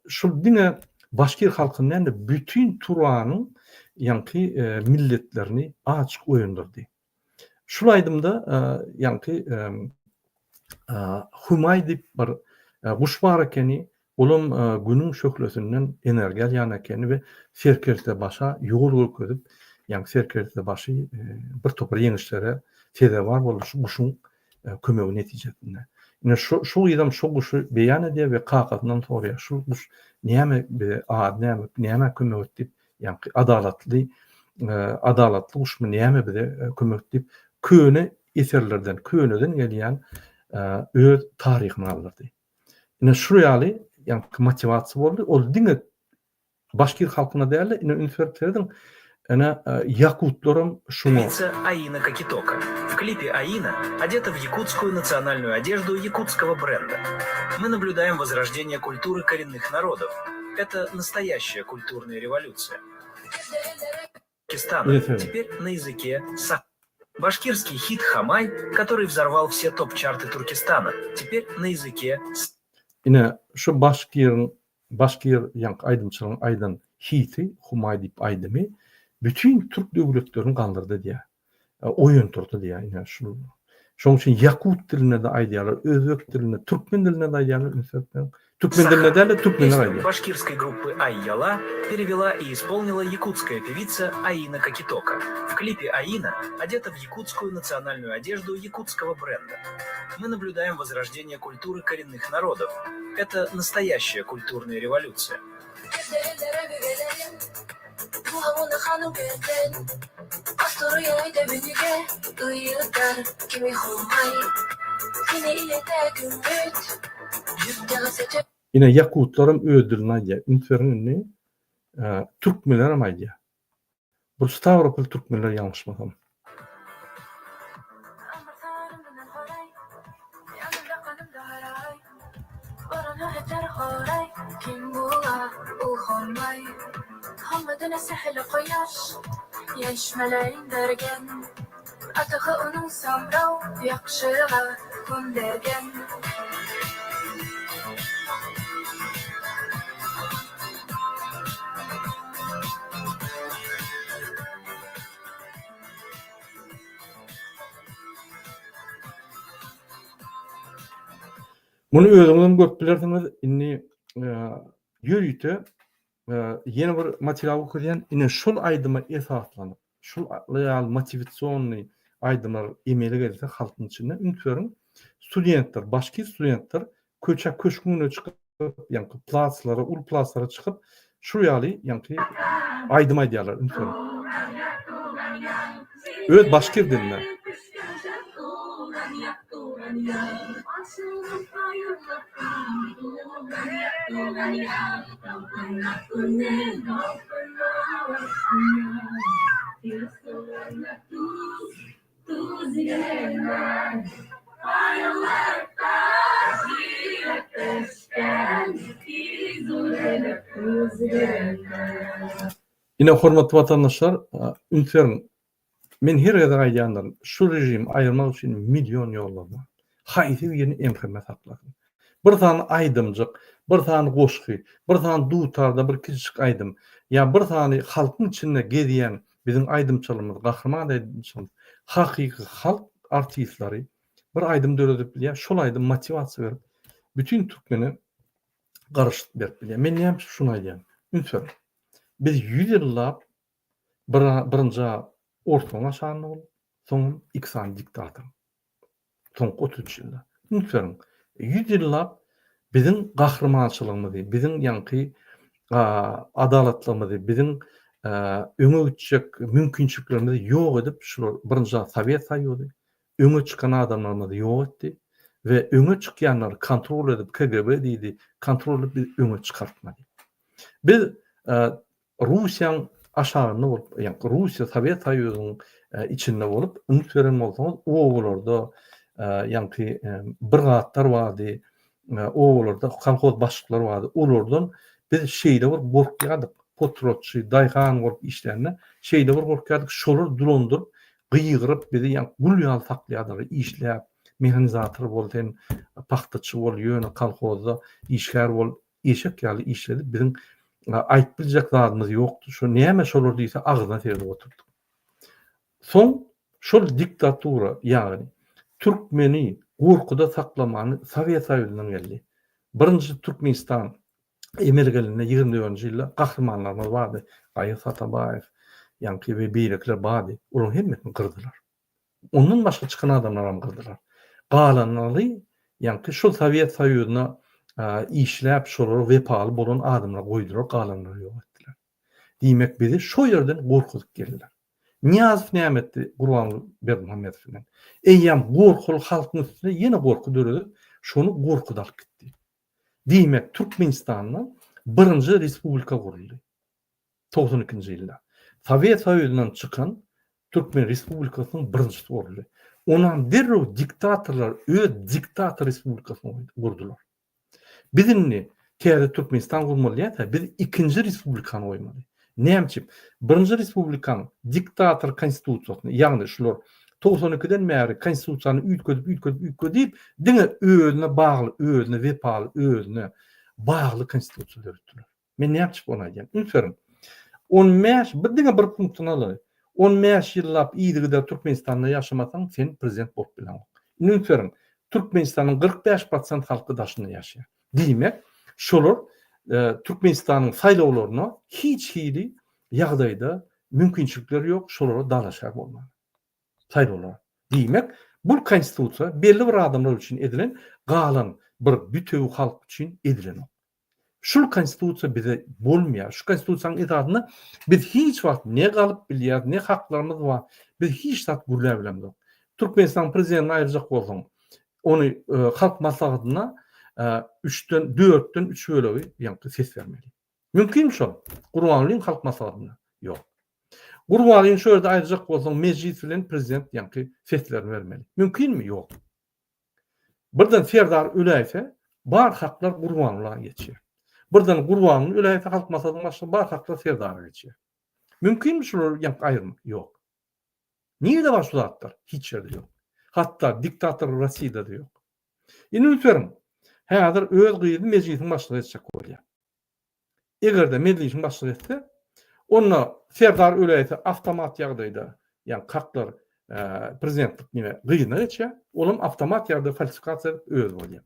şul diňe başkir halkyny däl-de, bütin Turanyň ýaňky milletlerini açyk oýandyrdy. Şul aýdymda ýaňky Humaý diýip bir guş bar ekeni. Olam Günüň şöhlesinden energiýa alýan ekeni we serkerdebaşa ýol görkezip, ýagny serkerdebaşy bir topar ýeňişlere sezewar boldy şu guşuň kömegi netijesinde. Ine şu şu gyzam şu guşy beýan edýär we kakasyndan soraýar, şu guş näme bize ady näme, nämä kömek etdi diýip, ýagny adalatly adalatly guşmy näme bize kömek etdi diýip, köne eserlerden, köneden gelýän öz taryhyny galdyrdy. Ine şu ýaly ýaňky motiwasiýa boldy. Ol diňe başkir halkyna däl-de, ine üns berip serediň, ine ýakutlaram şuňa. Певица Аина Кокитока. В клипе Аина одета в якутскую национальную одежду якутского бренда. Мы наблюдаем возрождение культуры коренных народов. Это настоящая культурная революция. Пакистана. Теперь на языке са. Башкирский хит «Хамай», который взорвал все топ-чарты Туркестана, теперь на языке с. Ine, şu başkiriň, başkir ýaňky aýdymçynyň aýdan hiti Humaý diýip aýdymy bütin türk döwletlerini galdyrdy diýýär. Oýandyrdy diýýär. Ine, şu Şonuň üçin ýakut dilinde-de aýdýarlar, özbek dilinde, türkmen dilinde-de aýdýarlar, üns berseň. Türkmen dilinde däl-de, türkmenler aýdýar. Башкирской группы Ай-Яла перевела и исполнила якутская певица Аина Кокитока. В клипе Аина одета в якутскую национальную одежду якутского бренда. Мы наблюдаем возрождение культуры коренных народов. Это настоящая культурная революция. Ine ýakutlaram öz dilinde aýdýar. Üns beriň indi türkmenlerem aýdýar. Bu Stawropol türkmenler ýalňyşmasam. Muny özüňizem görüp bilersiňiz. Indi ýörite ýene bir material görkezýän. Ine şol aýdyma esaslanyp, şol ýaly motiwasionnyý aýdymlar emele gelse halkyň içinde üns beriň. Studentler, başki studentler köçä köşgüň öňüne çykyp, ýaňky plaslara, uly plaslara çykyp, şu ýaly ýaňky aýdym aýdýarlar, üns beriň. Öz başkir dilinde. Ine hormatly watandaşlar, üns beriň. Men her gezek aýdýandyryn, şu režimi aýyrmak üçin million ýollar bar. Haýsy birini emheme saklasyn. Bir sany aýdymjyk, bir sany goşgy, bir sany dutarda bir kiçijik aýdym, ýa bir sany halkyň içinde gezýän biziň aýdymçylarymyz, gahryman aýdymçylarymyz, hakyky halk artistleri bir aýdym döredip bilýär, şol aýdym motiwasiýa berip, bütin türkmene garaşlyk berip bilýär. Men näme üçin şuny aýdýan? Üns beriň. Biz ýüz ýyllap bir birinji orslaryň aşagynda bolduk, soňam iki sany diktator. Soňky 33 ýylda. Üns beriň. 100 ýyllap biziň gahrymançylygymyzy, biziň ýaňky adalatlygymyzy, biziň öňe gitjek mümkinçiliklerimizi ýok edip, şular birinji Sowet Soýuzy öňe çykan adamlarymyzy ýok etdi we öňe çykýanlary kontrol edip KGB diýdi, kontrol edip bizi öňe çykartmady. Biz Russiýaň aşagynda bolup, ýagny Russiýa Sowet Soýuzynyň içinde bolup, üns beren bolsaňyz, obalarda ýaňky birgatlar bardy, obalarda kolhoz başlyklary bardy. Olardan biz şeýle bir gorkýardyk, potratçy, daýhan bolup işlände şeýle bir gorkýardyk, şolar durandyryp, gygyryp bizi ýaňky gul ýaly saklaýardylar, işläp, mehanizator bol sen, pagtaçy bol, ýöne kolhozda işgär bol, Eşek ýaly işledip biziň aýyp biljek zadymyz ýokdy. Şo näme şolar diýse agzyna seredip otyrdyk. Soň şol diktatura ýagny türkmeni gorkuda saklamany Sowet Soýuzyndan geldi. Birinji Türkmenistan. emele gelende 24-nji ýylda gahrymanlarymyz bardy. Gaýyr Satabaýew, ýaňky we beýlekiler bardy. Olaryň hemmesini gyrdylar. Ondan başga çykan adamlaram gyrdylar. Galanlary ýaňky şol Sowet Soýuzyna işläp, şolara wepaly bolan adamlary goýdular, galanlary ýok etdiler. Diýmek bizi şo ýerden gorkuzyp geldiler. Nyýazow näme etdi Gurbanguly Berdimuhamedow bilen? Eýýäm gorkuly halkyň üstüne ýene gorky döredip, şony gorkuda alyp gitdi. Diýmek Türkmenistanda birinji respublika guruldy. 92-nji ýylda. Sowet Soýuzyndan çykan Türkmen Respublikasynyň birinjisi guruldy. Onam derrew diktatorlar öz diktator respublikasyny gurdular. Biz indi täze Türkmenistan gurmaly dälse, biz ikinji respublikany goýmaly. Näme üçin? Birinji respublikanyň diktator konstitusiýasyny, ýagny şular 92-den bäri konstitusiýany üýtgedip, üýtgedip, üýtgedip, diňe özüne bagly, özüne wepaly, özüne bagly konstitusiýa döretdiler. Men näme üçin ony aýdýan? Üns beriň. 15, bir diňe bir punktyny alaly. 15 ýyllap yzygider Türkmenistanda ýaşamasaň, sen prezident bolup bileňok. Indi üns beriň. Türkmenistanyň 45 prosent halky daşynda ýaşaýar. Diýmek, şolar e, Türkmenistanyň saýlawlaryna hiç hili ýagdaýda mümkinçilikleri ýok, şolara dalaşgär bolmaga. Saýlawlara. Diýmek, bu konstitusiýa belli bir adamlar üçin edilen, galan bir bütewi halk üçin edilenok. Şul konstitusiýa bize bolmaýar. Şu konstitusiýanyň esasynda biz hiç wagt ne galyp bilýäris, ne haklarymyz bar. Biz hiç zat gürläp bilemzok. Türkmenistanyň prezidentini aýyrjak bolsaň, ony e, halk maslahatynda e, üçden, dörtden üç bölegi ýaňky ses bermeli. Mümkinmi şol? Gurbangulyň halk maslahatynda? Ýok. Gurbangulyny şu ýerde aýyrjak bolsaň, mejlis bilen prezident ýaňky seslerini bermeli. Mümkinmi? Ýok. Birden Serdar öläýse, bar haklar Gurbangula geçýär. Birden Gurbanguly öläýse, Halk Maslahatynyň başlygy bar haklar Serdara geçýär. Mümkinmi şulary ýaňky aýyrmak? Ýok. Nirede bar şu zatlar? Hiç ýerde ýok. Hatda diktator Rossiýada-da ýok. Indi üns beriň. Häzir öz gyzyny mejlisiň başlygy etjek bolýar. Eger-de mejlisiň başlygy etse, onda Serdar öläýse awtomat ýagdaýda, ýagny haklar prezidentlik nime gyzyna geçýär, olam awtomat ýagdaýda falsifikasiýa edip özi bolýar.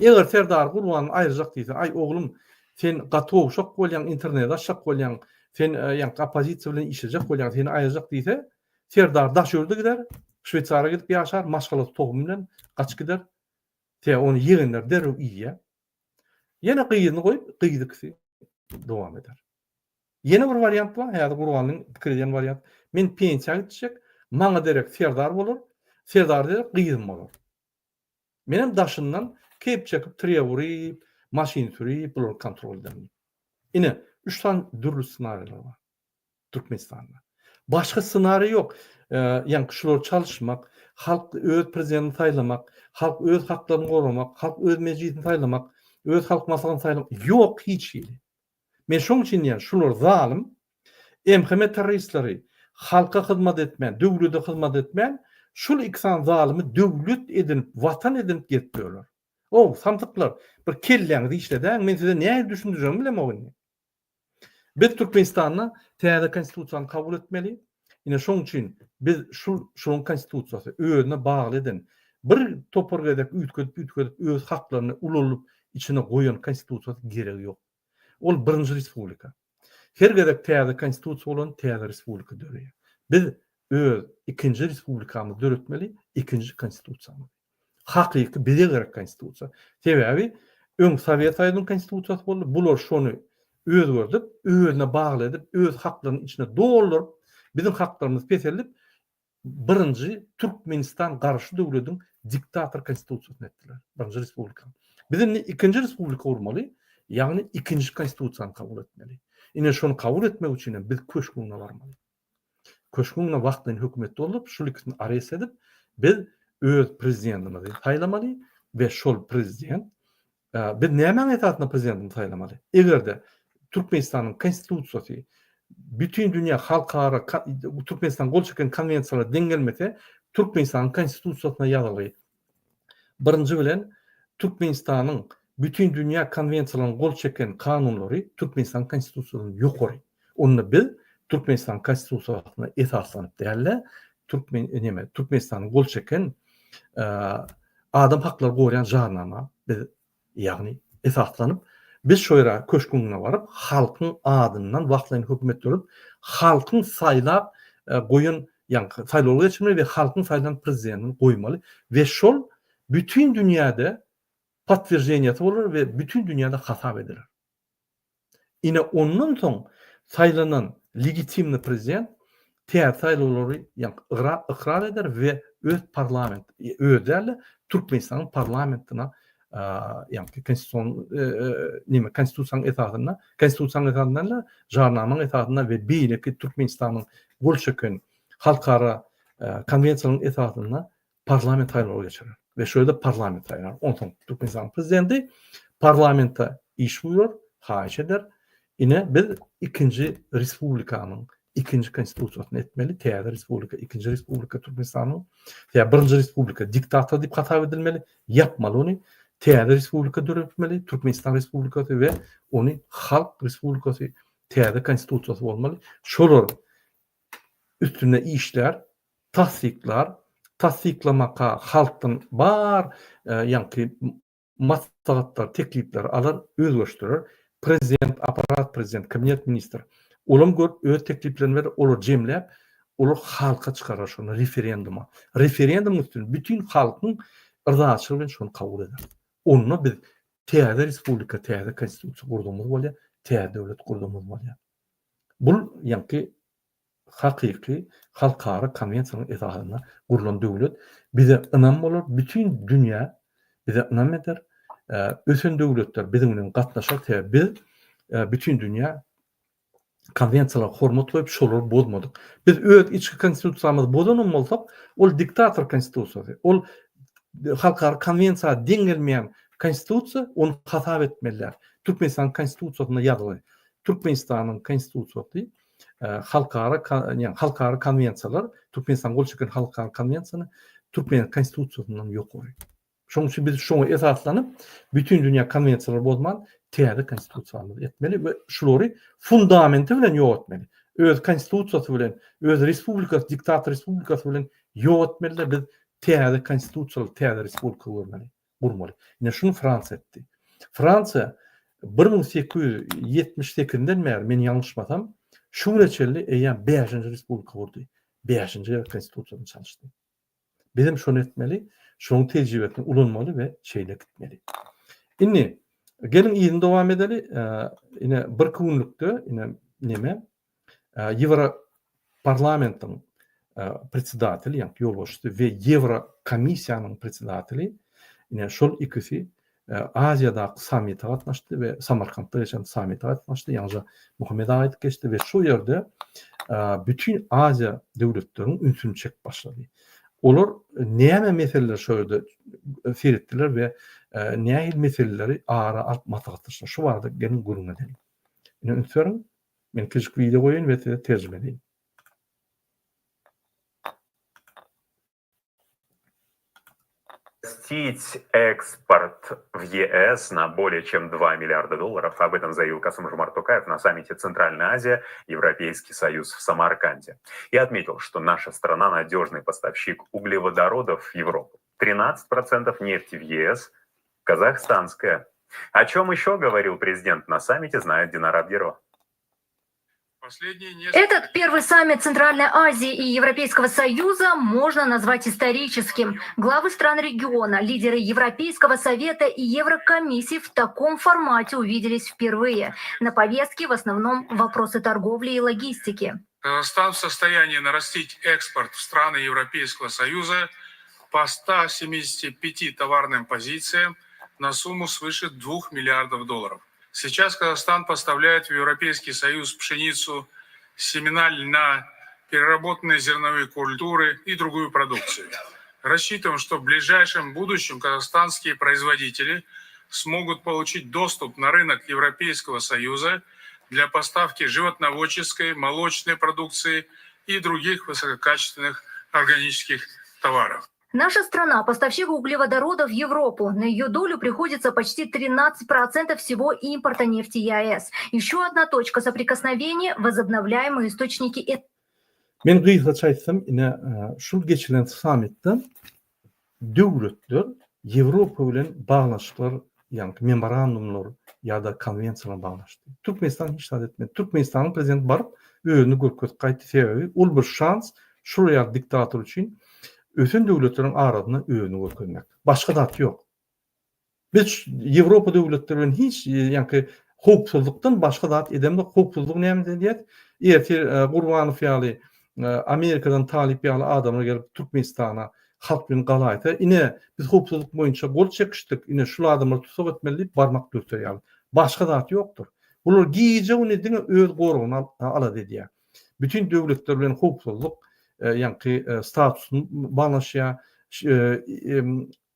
Eger Serdar Gurbany aýyrjak diýse, aý oglum, sen gaty gowşak bolýaň, interneti açjak bolýaň, sen ýaňky oppozisiýa bilen işlejek bolýaň, seni aýyrjak diýse, Serdar daş ýurda gider, Şweýsariýa gidip ýaşar, maşgalasy tohumy bilen gaçyp gider. Sebäbi ony ýegenler derrew iýýär. Ýene gyzyny goýup, gyzy ikisi dowam eder. Ýene bir wariant bar, häzir Gurbanlyň pikir edýän wariant. Men pensiýa gitjek, maňa derek Serdar bolar, Serdara derek gyzym bolar. Menem daşyndan keýp çekip, trýa uryp, maşyn sürüp, bulary kontrol ederin diýip. Ine, üç sany dürli ssenariýalar bar. Türkmenistanda. Başga ssenariý ýok. Ýaňky şulary çalyşmak, halk öz prezidentini saýlamak, halk öz haklaryny goramak, halk öz mejlisini saýlamak, öz halk maslahatyny saýlamak ýok hiç hili. Men şoň üçin diýýän, şular zalym MHM terroristleri halka hyzmat etmän, döwlete hyzmat etmän, şul iki sany zalymy döwlet edinip, watan edinip gezip ýörler. Ow, samsyklar, bir kelläňizi işledäň, men size nähili düşündirjegimi bilemok indi. Biz Türkmenistanda täze konstitusiýany kabul etmeli. Ine şoň üçin biz şul şuň konstitusiýasy özüne bagly eden bir topar gezek üýtgedip üýtgedip öz haklaryny ulaldyp içine goýan konstitusiýasy geregi ýok. Ol birinji respublika. Her gezek täze konstitusiýa bolan täze respublika döreýär. Biz öz ikinji respublikamyzy döretmeli, ikinji konstitusiýamyzy. Hakyky bize gerek konstitusiýa. Sebäbi öň Sowet Soýuzynyň konstitusiýasy boldy, bular şony özgerdip, özüne bagly edip, öz haklaryny içine dolduryp, biziň haklarymyzy peseldip, birinji Türkmenistan garşy döwlediň diktator konstitusiýasyny etdiler. Birinji respublika. Biz indi ikinji respublika gurmaly, ýagny ikinji konstitusiýany kabul etmeli. Ine şony kabul etmek üçin hem biz köşgüne barmaly. Köşgüň wagtlaýyn hökümet dolduryp, şul ikisini arest edip, biz öz prezidentimizi saýlamaly we şol prezident biz nämäň esasynda prezidentimizi saýlamaly? Eger-de Türkmenistanyň konstitusiýasy bütin dünýä halkara Türkmenistan gol çeken konwensiýalara deň gelmese, Türkmenistanyň konstitusiýasynda ýazylgy Birinji bilen Türkmenistanyň bütin dünýä konwensiýalaryna gol çeken kanunlary Türkmenistanyň konstitusiýasyndan ýokary. Onda biz Türkmenistanyň konstitusiýasyna esaslanyp däl-de, türkmen neme Türkmenistanyň gol çeken adam haklary goraýan jarnama biz ýagny esaslanyp. Biz şo ýere köşgüň öňüne baryp, halkyň adyndan wagtlaýyn hökümet döredip, halkyň saýlap goýan, ýagny saýlawlar geçirmeli we halkyň saýlan prezidentini goýmaly we şol bütin dünýäde podtwерждениýasy bolar we bütin dünýäde hasap ediler. Ine ondan soň saýlanan legitimny prezident täze saýlawlary ýagny ykrar eder we öz parlament, öz däl-de Türkmenistanyň parlamentine ýagny konstitusion neme konstitusiýanyň esasynda, konstitusiýanyň esasynda däl-de jarnamanyň esasynda we beýleki Türkmenistanyň gol çeken halkara konwensiýalaryň esasynda parlament saýlawlary geçirer we şo ýerde parlament saýlar. Onsoň Türkmenistanyň prezidenti parlamente iş buýrar, haýyş eder. Ine biz ikinji respublikanyň ikinji konstitusiýasyny etmeli, täze respublika, ikinji respublika Türkmenistanyň. Ýa birinji respublika diktator diýip hasap edilmeli, ýapmaly ony. Täze respublika döretmeli, Türkmenistan respublikasy we ony halk respublikasy täze konstitusiýasy bolmaly. Şolar üstünde işlär, tassyklar, tassyklamaka halkdan bar ýaňky maslahatlar, teklipleri alar, özgerişdirer. Prezident, aparat prezident, kabinet ministr olam görüp öz tekliplerini berer, olar jemläp, olar halka çykarar şony referenduma. Referendumyň üstünde bütin halkyň yzaçylygy bilen şony kabul eder. Onda biz täze respublika, täze konstitusiýa gurdugymyz bolýar, täze döwlet gurdugymyz bolýar. Bul ýaňky hakyky halkara konwensiýalaryň esasynda gurlan döwlet bize ynam bolar, bütin dünýä bize ynam eder, ösen döwletler biziň bilen gatnaşar, sebäbi biz bütin dünýä konwensiýalara hormat goýup, şolary bozmadyk. Biz öz içki konstitusiýamyzy bozanam bolsak, ol diktator konstitusiýasy, ol halkara konwensiýa deň gelmeýän konstitusiýa, ony hasap etmeli däl. Türkmenistanyň konstitusiýasynda ýazgyly. Türkmenistanyň konstitusiýasy halkara ýagny halkara konwensiýalar Türkmenistan gol çeken halkara konwensiýany Türkmen konstitusiýasyndan ýokary. Şonuň üçin biz şoňa esaslanyp bütin dünýä konwensiýalary bozman täze konstitusiýamyzy etmeli we şulary fundamenti bilen ýok etmeli. Öz konstitusiýasy bilen, öz respublikasy, diktator respublikasy bilen ýok etmeli-de biz täze konstitusiýaly täze respublika görmeli. gurmaly. Ine şuny Fransiýa etdi. Fransiýa 1878-den bäri, men ýalňyşmasam, şu güne çenli eýýäm bäşinji respublika gurdy. Bäşinji gezek konstitusiýasyny çalyşdy. Bizem şony etmeli, şonuň tejribesini ulanmaly we şeýle gitmeli. Indi geliň yzyny dowam edeli. Ine birki günlükde ine neme Ýewro parlamentiň predsedateli, ýagny ýolbaşçysy we Ýewro komissiýanyň predsedateli, ine şol ikisi Aziýadaky sammite gatnaşdy we Samarkantda geçen sammite gatnaşdy, ýaňyja Muhammet aga aýdyp geçdi we şu ýerde bütin Aziýa döwletleriniň ünsüni çekip başlady. Olar näme meseleleri şo ýerde seretdiler we nähili meseleleri ara alyp maslahatlaşdylar? Şu barada geliň gürrüň edeliň. Ine üns beriň. Men kiçijik wideo goýaýyn we size terjime edeýin. Нарастить экспорт в ЕС на более чем 2 миллиарда долларов. Об этом заявил Касым-Жомарт Токаев на саммите Центральная Азия, Европейский Союз в Самарканде. И отметил, что наша страна надежный поставщик углеводородов в Европу. 13% нефти в ЕС казахстанская. О чем еще говорил президент на саммите, знает Динара Абдирова. Этот первый саммит Центральной Азии и Европейского Союза можно назвать историческим. Главы стран региона, лидеры Европейского Совета и Еврокомиссии в таком формате увиделись впервые. На повестке в основном вопросы торговли и логистики. Казахстан в состоянии нарастить экспорт в страны Европейского Союза по 175 товарным позициям на сумму свыше 2 миллиардов долларов. Сейчас Казахстан поставляет в Европейский Союз пшеницу, семена льна, переработанные зерновые культуры и другую продукцию. Рассчитываем, что в ближайшем будущем казахстанские производители смогут получить доступ на рынок Европейского Союза для поставки животноводческой, молочной продукции и других высококачественных органических товаров. Наша страна – поставщик углеводородов в Европу. На ее долю приходится почти 13% всего импорта нефти ЕАЭС. Еще одна точка соприкосновения – возобновляемые источники Men gysgaça aýtsam, ine, şul geçirilen sammitde döwletler Ýewropa bilen baglanyşyklar. ýaňky memorandumlar ýa-da konwensiýalar baglaşdy. Türkmenistan hiç zat etmedi. Türkmenistanyň prezidenti baryp özüni görkezip gaýtdy sebäbi ol bir şans şular ýaly diktator üçin ösen döwletleriň arasynda özüni görkezmek. Başga zat ýok. Biz Ýewropa döwletleri bilen hiç ýaňky howpsuzlykdan başga zat edemzok. Howpsuzlygy näme edýäs? Ertir Gurbanow ýaly Amerikadan talyp ýaly adamlar gelip Türkmenistana halk bilen galaýsa, ine biz howpsuzlyk boýunça gol çekişdik, ine şul adamlary tussag etmeli diýip barmak dürter ýaly. Başga zat ýokdur. Bular gije-gündiz diňe öz goragyny alada edýär. Bütin döwletler bilen howpsuzlyk ýaňky statusyny baglaşýar.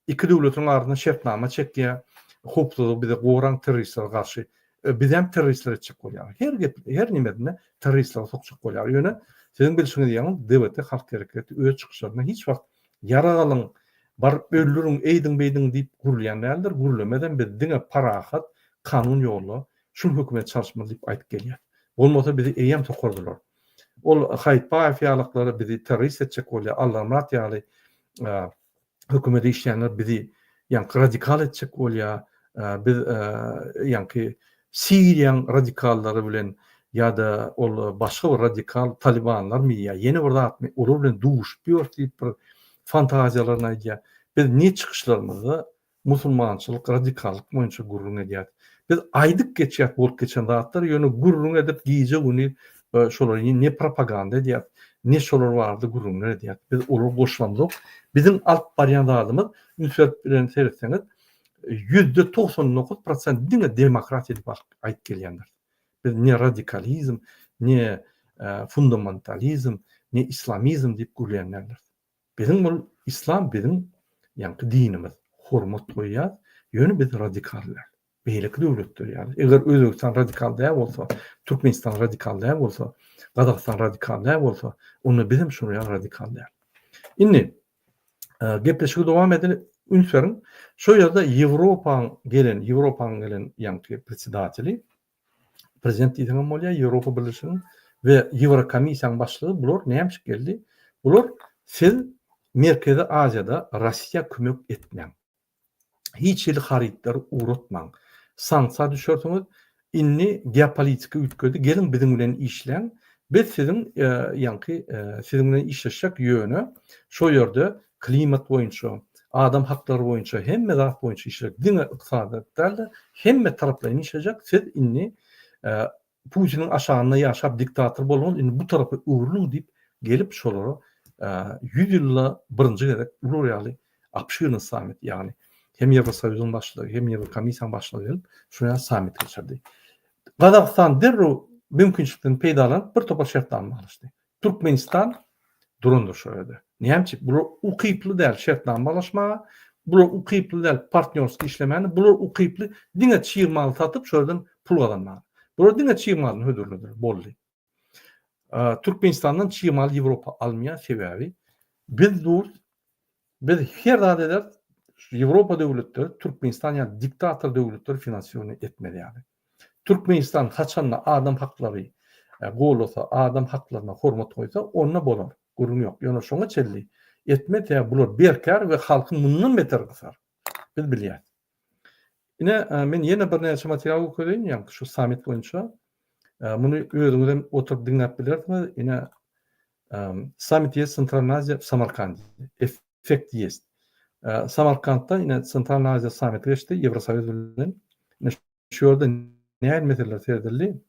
Iki döwletiň arasynda şertnama çekýär. Howpsuzlygy bize goraň terroristlere garşy. Bizem terroristler etjek bolýar. Her gep, her nimesinde terroristlere sokjak bolýar. Ýöne siziň bilşiňiz ýaly DWT Halk Hereketi öz çykyşlarynda hiç wagt ýarag alyň, baryp öldüriň, eýdiň-beýdiň diýip gürleýän däldir, gürlemezem biz diňe parahat, kanun ýolda şul hökümeti çalyşmaly diýip aýdyp gelýäs. Bolmasa bizi eýýäm sokardylar. Ol Haýytbaýew ýalyklary bizi terrorist etjek bolýar, Allamyrat ýaly hökümede işleýänler bizi ýaňky radikal etjek bolýar, biz ýaňky Siriýaň radikallary bilen ýa-da ol başga bir radikal talibanlarmy ýa ýene bir zatmy olar bilen duşup ýörüs diýip bir fantaziýalaryny aýdýar. Biz ne çykyşlarymyzda Musulmançylyk, radikallyk boýunça gürrüň edýäris. Biz aýdyp geçýäs bolup geçen zatlary, ýöne gürrüň edip gije-gündiz şolary ne propaganda edýäris, ne şolar barada gürrüňler edýäris. Biz olary goşulamzok. Biziň alyp barýan zadymyz, üns berip bilen seretseňiz, 99% prosent diňe demokratiýa diýip aýdyp gelýändiris. Biz ne radikalizm, ne fundamentalizm, ne islamizm diýip gürleýän däldiris. Biziň bul islam biziň ýaňky dinimiz. Hormat goýýas. Ýöne biz radikal däl. Beýleki döwletler ýaly. Eger Özbegistan radikal däl bolsa, Türkmenistan radikal däl bolsa, Gazagystan radikal däl bolsa, onda bizem şolar ýaly radikal däl. Indi gepleşigi dowam edeli. Üns beriň. Şo ýerde Ýewropaň gelen, Ýewropaň gelen ýaňky predsedateli prezident diýseňem bolýar, Ýewropa Birleşiginiň we Ýewrokomissiýanyň başlygy bular näme üçin geldi? Bular siz Merkezi Aziýada Russiýa kömek etmäň. Hiç hili harytlary ugratmaň. Sanksiýa düşersiňiz. Indi geopolitika üýtgedi. Geliň biziň bilen işläň. Biz siziň ýaňky siziň bilen işleşjek ýöne şo ýerde klimat boýunça, adam haklary boýunça, hemme zat boýunça işlejek. Diňe ykdysadyýet däl-de, hemme taraplaýyn işlejek. Siz indi Putiniň aşagynda ýaşap diktator bolduňyz, indi bu tarapa öwrüliň diýip gelip şolara 100 ýylda birinji gezek bular ýaly obşirnyý sammit, ýagny hem Ýewrosoýuzyň başlygy, hem Ýewrokomissiýanyň başlygy gelip şular ýaly sammit geçirdi. Gazagystan derrew mümkinçilikden peýdalanyp bir topar şertnama baglaşdy. Türkmenistan durandyr şo ýerde. Näme üçin? Bular ukyply däl şertnama baglaşmaga, bular ukyply däl partnýorski işlemäne, bular ukyply diňe çig maly satyp şo ýerden pul gazanmaga. Bular diňe çig malyny hödürlediler, boldy. Türkmenistandan çig maly Ýewropa almaýar, sebäbi biz dur, biz her zat ederis, Ýewropa döwletleri Türkmenistan ýaly diktator döwletleri finansirowaniýe etmez ýaly. Türkmenistan haçanda adam haklary golasa, adam haklaryna hormat goýsa, onda bolar, gürrüň ýok. Ýöne şoňa çenli etmez, sebäbi bular berkär we halky mundan beter gysar. Biz bilýäs. Ine, men ýene birnäçe material görkezeýin, ýaňky şu sammit boýunça. Muny özüňiz hem oturyp diňläp bilersiňiz. Ine, Sammit ýes Sentralnyý Aziýa w Samarkande. Effekt ýest. Samarkantda ine Sentralnyý Aziýa sammiti geçdi Ýewrosoýuz bilen. Ine şu ýerde nähili meseleler seredildi?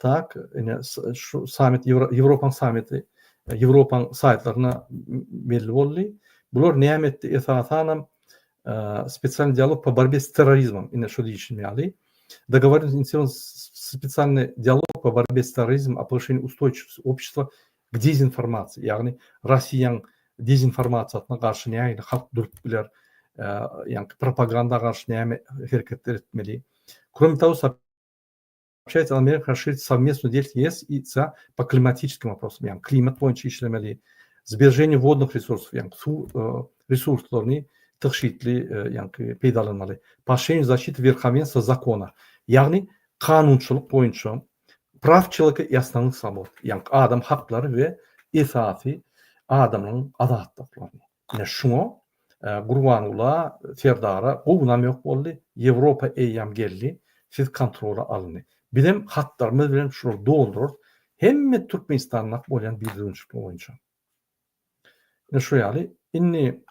Tak, ine şu sammit Ýewropaň sammiti Ýewropaň saýtlaryna belli boldy. Bular näme etdi? Esasanam spesialnyý dialog po borbe s terrorizmom, ine şu diýişim ýaly. Dogovorенность инициирован специальный диалог по борьбе с терроризмом, о повышении устойчивости общества k dezinformasiýa, ýagny Russiýaň dezinformasiýasyna garşy nähili halk durup biler, ýagny propaganda garşy näme hereketler etmeli. Кроме того, сообщается о намерениях расширить совместную деятельность ЕС и ЦА по климатическим вопросам, ýagny klimat boýunça işlemeli, сбережение водных ресурсов, ýagny suw resurslaryny tygşytly ýagny peýdalanmaly, поощрение защиты верховенства закона, ýagny kanunçylyk boýunça Praw çeloweka i osnownych swobod, ýagny adam haklary we esasy adamlaryň azatlyklaryny. Ine şuňa. Gurbangula Serdara gowy namýok boldy, Ýewropa eýýäm geldi, siz kontrola alyndy. Bizem hatlarymyz bilen şulary doldurarys, hemme Türkmenistandaky bolýan bidüzgünçilikler boýunça. Ine şu ýaly. Indi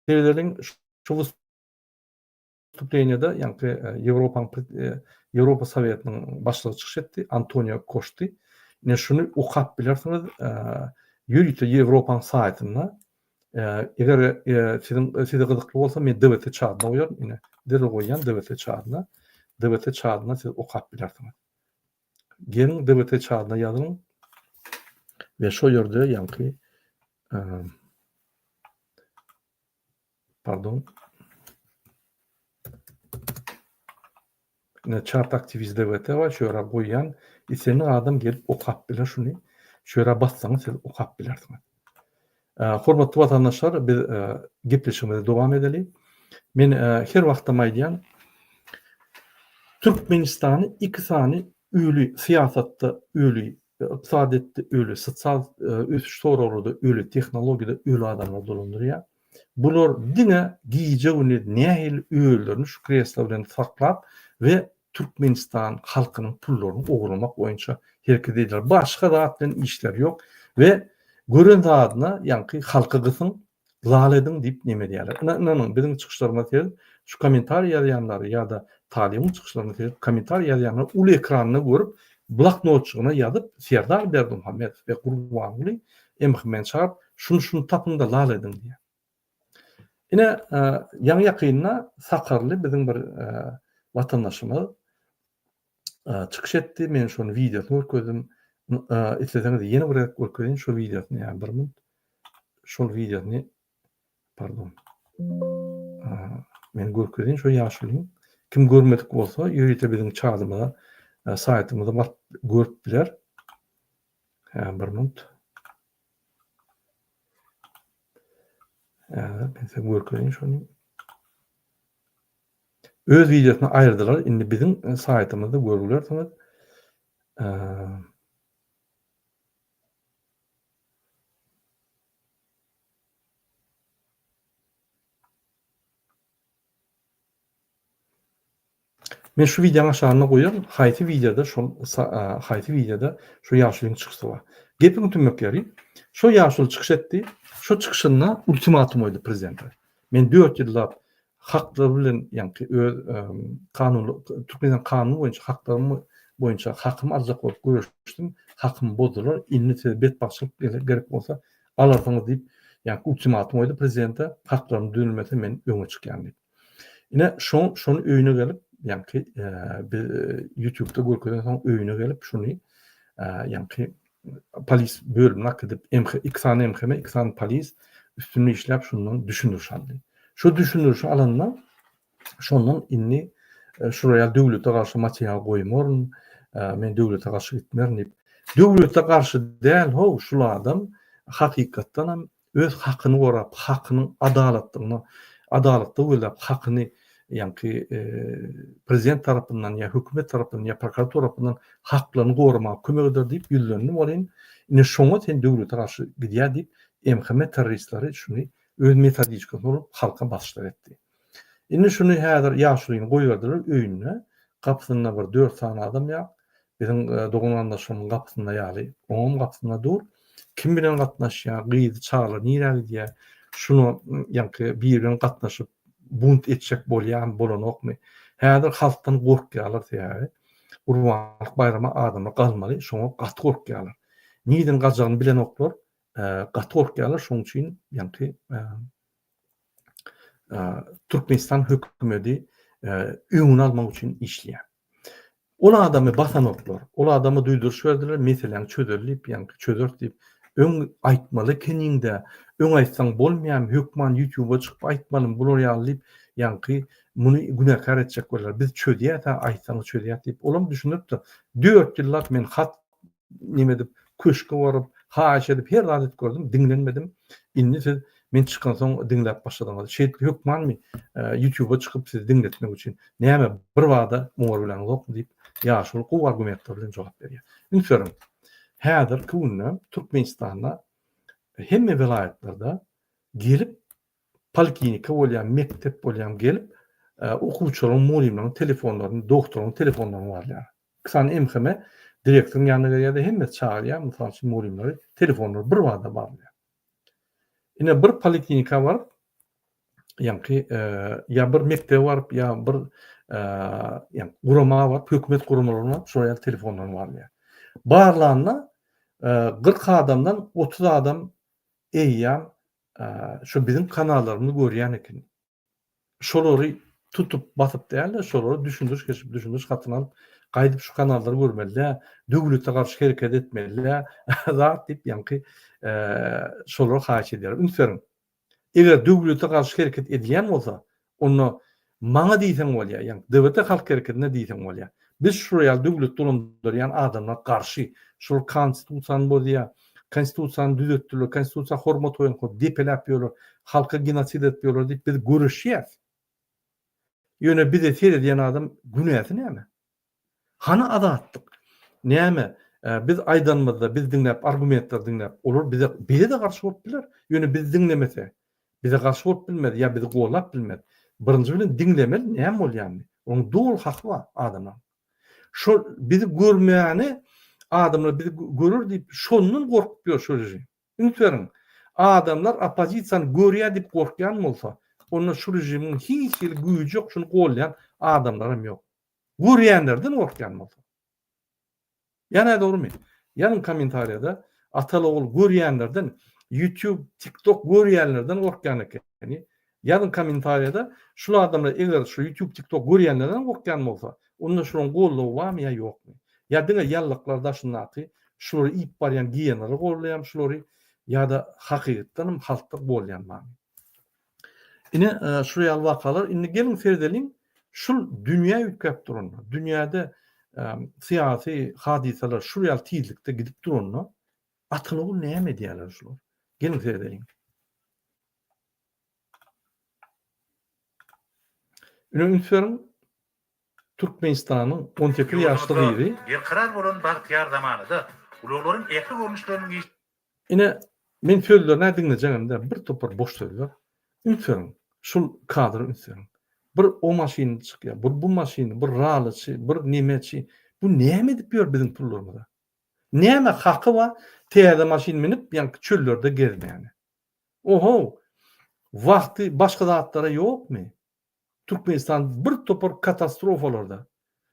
seredeliň şu wystuplenýada ýaňky Ýewropanyň Ýewropa Sowetiniň başlygy çykyş etdi, Antonio Koşti. Ine şuny okap bilersiňiz ýörite Ýewropanyň saýtynda. Eger siziň size gyzykly bolsa men DWT çadyna goýaryn. Ine derrew goýýan DWT çadyna. DWT çadyna siz okap bilersiňiz. Geliň DWT çadyna ýazyň we şo ýerde ýaňky pardon Ine çat aktiwist DWT bar, şu ýere goýýan. Islendik adam gelip okap biler şuny. Şu ýere bassaňyz siz okap bilersiňiz. Hormatly watandaşlar, biz gepleşigimizi dowam edeli. Men her wagtam aýdýan, Türkmenistany iki sany öli syýasatda öli, ykdysadyýetde öli, sosial ösüş soraglarda öli, tehnologiýada öli adamlar dolandyrýar. Bular diňe gije-gündiz nähili özlerini şu kreslo bilen saklap we Türkmenistan halkynyň pullaryny ogurlamak boýunça hereket edýärler. Başga zat bilen işleri ýok we gören zadyna ýaňky halky gysyň, lal ediň diýip neme edýärler. Ynha ynanyň biziň çykyşlarymyza seredip şu kommentariý ýazýanlary ýa-da Talybyň çykyşlaryna seredip kommentariý ýazýanlary uly ekranda görüp bloknotjygyna ýazyp Serdar Berdimuhamedow we Gurbanguly MHM-ni çagyryp şuny şuny tapyň-da lal ediň diýýär. Ine, ýaňy-ýakynda Sakarly biziň bir watandaşymyz çykyş etdi. Men şonuň wideosyny görkezdim. Isleseňiz ýene bir gezek görkezeýin şol wideosyny, ýa bir minut. Şol wideosyny, pardon. Men görkezeýin şo ýaşulyň. Kim görmedik bolsa, ýörite biziň çadymyza, saýtymyza baryp görüp biler. Hä, bir minut. Häzir men size görkezeýin şony. Öz wideosyny aýyrdylar. Indi biziň e, saýtymyzda görülersiňiz. Men şu wideonyň aşagynda goýaryn, haýsy wideoda şol haýsy wideoda şu ýaşulyň çykyşy bar. Gepiň tümmek ýeri, şo ýaşuly çykyş etdi, şo çykyşynda ultimatum goýdy prezidente. Men 4 ýyllap haklar bilen ýaňky öz kanuny Türkmenistan kanuny boýunça haklarym boýunça hakymy aljak bolup göreşdim, hakymy bozdular, indi size betbagtçylyk gerek bolsa alarsyňyz diýip, ýaňky ultimatum goýdy prezidente, haklarym düzülmese men öňe çykýan diýip. Ine şo şony öýüne gelip, ýaňky biz YouTube'da görkezen soň öýüne gelip şuny ýaňky polis bölümine äkidip MH iki sany MHM, iki sany polis üstünde işläp şundan düşündiriş aldy. Şu düşündirişi alanda şondan indi şuraya döwlete garşy material goýmaryn, men döwlete garşy gitmerin diýip. Döwlete garşy däl how şul adam hakykatdan hem öz hakyny gorap, hakynyň adalatlygyna, adalatly gözläp, hakyny ýaňky prezident tarapyndan ýa hökümet tarapyndan ýa prokuratura tarapyndan haklaryny goramaga kömek eder diýip ýüzlendim welin, ine şoňa sen döwlete garşy gidýär diýip, MHM terroristleri şuny öz metodiçkasyny urup halka basyşlar etdi. Indi şuny häzir ýaşulyny goýberdiler öýünde, gapysynda bir dört sany adam ýa biziň dogan-garyndaşlarymyň gapysynda ýaly, oňam gapysynda dur. Kim bilen gatnaşýar, gyzy, çagalar nirä gidýär, şuna ýaňky biri bilen gatnaşyp bunt etjek bolýarmy, bolanokmy? Häzir halkdan gorkýarlar sebäbi Gurbanlyk baýrama adamlar galmaly, şoňa gaty gorkýarlar. Nireden galjagyny bilenoklar, gaty gorkýarlar, şonuň üçin ýaňky Türkmenistan hökümeti öňüni almak üçin işleýär. Ol adamy basanoklar. Ol adama duýduryş berdiler, meseläňi çözel diýip, ýaňky çözeris diýip. Öň aýtmaly ekeniň-dä. Öň aýtsaň bolmaýarmy, hökman ýutuba çykyp aýtmalymy bular ýaly diýip, ýaňky muny günäkär etjek bolýarlar. Biz çözýäs-ä, aýtsaňyz çözýäs diýip. Olam düşündiripdir. Dört ýyllap men hat neme edip, köşge baryp, haýyş edip, her zat edip gördüm, diňlenmedim. Indi siz men çykansoň diňläp başladyňyz. Şeýdip hökmanmy ýutuba çykyp sizi diňletmek üçin? Näme bir bada oňar bileňizokmy diýip, ýaşuly gowy argumentler bilen jogap berýär. Üns beriň. Häzirki günde Türkmenistanda hemme welaýatlarda gelip. Poliklinika bolýar, mekdep bolýar gelip, okuwçylaryň, mugallymlaryň telefonlaryny, dogtoryň telefonlaryny barlaýar. Iki sany MHM direktoryň ýanyna gelýär-de, hemmesi çagyrýar, mysal üçin, mugallymlary, telefonlary birbada barlaýar. Ine, bir poliklinika baryp, ýaňky ýa bir mekdebe baryp, ýa bir ýa gurama baryp, hökümet guramalaryna baryp, şolar ýaly telefonlaryny barlaýar. Barlanda 40 adamdan 30 adam eýýäm şu biziň kanallarymyzy görýän eken. Şolary tutup basyp däl-de, şolara düşündiriş geçip, düşündiriş hatyny alyp, gaýdyp şu kanallary görmeli dä, döwlete garşy hereket etmeli dä, zat diýip ýaňky şolara haýyş edýär. Üns beriň. Eger döwlete garşy hereket edilýän bolsa, onda maňa diýseň bolýar, ýagny DWT halk hereketine diýseň bolýar. Biz şular ýaly döwlet dolandyrýan adamlara garşy, şular konstitusiýany bozýar, konstitusiýany düzetdiler, konstitusiýa hormat goýanok, depeläp ýörler, halka genosid edip ýörler diýip biz göreşýäs. Ýöne bize seredýän adam günäsi näme? Hany azatlyk? Näme, biz aýdanymyzda, bizi diňläp, argumentleri diňläp, olar bize, bize-de garşy bolup biler, ýöne bizi diňlemese, bize garşy bolup bilmez ýa bizi gollap bilmez. Birinji bilen diňlemeli näme bolýanyny. Onuň doly haky bar adamlaryň. Şol bizi görmäni adamlar bizi görer diýip şondan gorkup ýör şu režim. Üns beriň, adamlar oppozisiýany görýär diýip gorkýan bolsa, onda şu režimiň hiç hili güýji ýok, şuny gollaýan adamlaram ýok. Görýänlerden gorkýan bolsa. Ýa nädogrymy? Ýazyň kommentariýada Ataly ogul görýänlerden YouTube, TikTok görýänlerden gorkýan ekeni. Ýazyň kommentariýada şul adamlar eger şu YouTube, TikTok görýänlerden gorkýan bolsa, onda şularyň goldawy barmy ýa ýokmy? Ýa diňe ýallaklar daşyndaky şulary iýip barýan giýenleri goldaýarmy şulary ýa-da hakykatdanam halkda goldaýan barmy? Ine, şular ýaly wakalar. Indi geliň seredeliň, şul dünýä üýtgäp duranda, dünýäde syýasy hadysalar şul ýaly tizlikde gidip duranda, atyl-ogul näme edýärler şular? Geliň seredeliň. Ine üns beriň, Türkmenistanyň 18 ýaşly gyzy. Berkarar bolan bagtyýar zamanada ulaglaryň ähli görnüşleriniň Ine, men sözlerini-ä diňlejegem däl, bir topar boş sözler. Üns beriň, şul kadra üns beriň. Bir o maşyn çykýar, bir bu maşyn, bir ralyçy, bir nemeçi. Bu näme edip ýör biziň pullarymyza? Näme haky bar täze maşyn münüp, ýaňky çöllerde gezmäne? Ohow, wagty başga zatlara ýokmy? Türkmenistan bir topar katastrofalarda,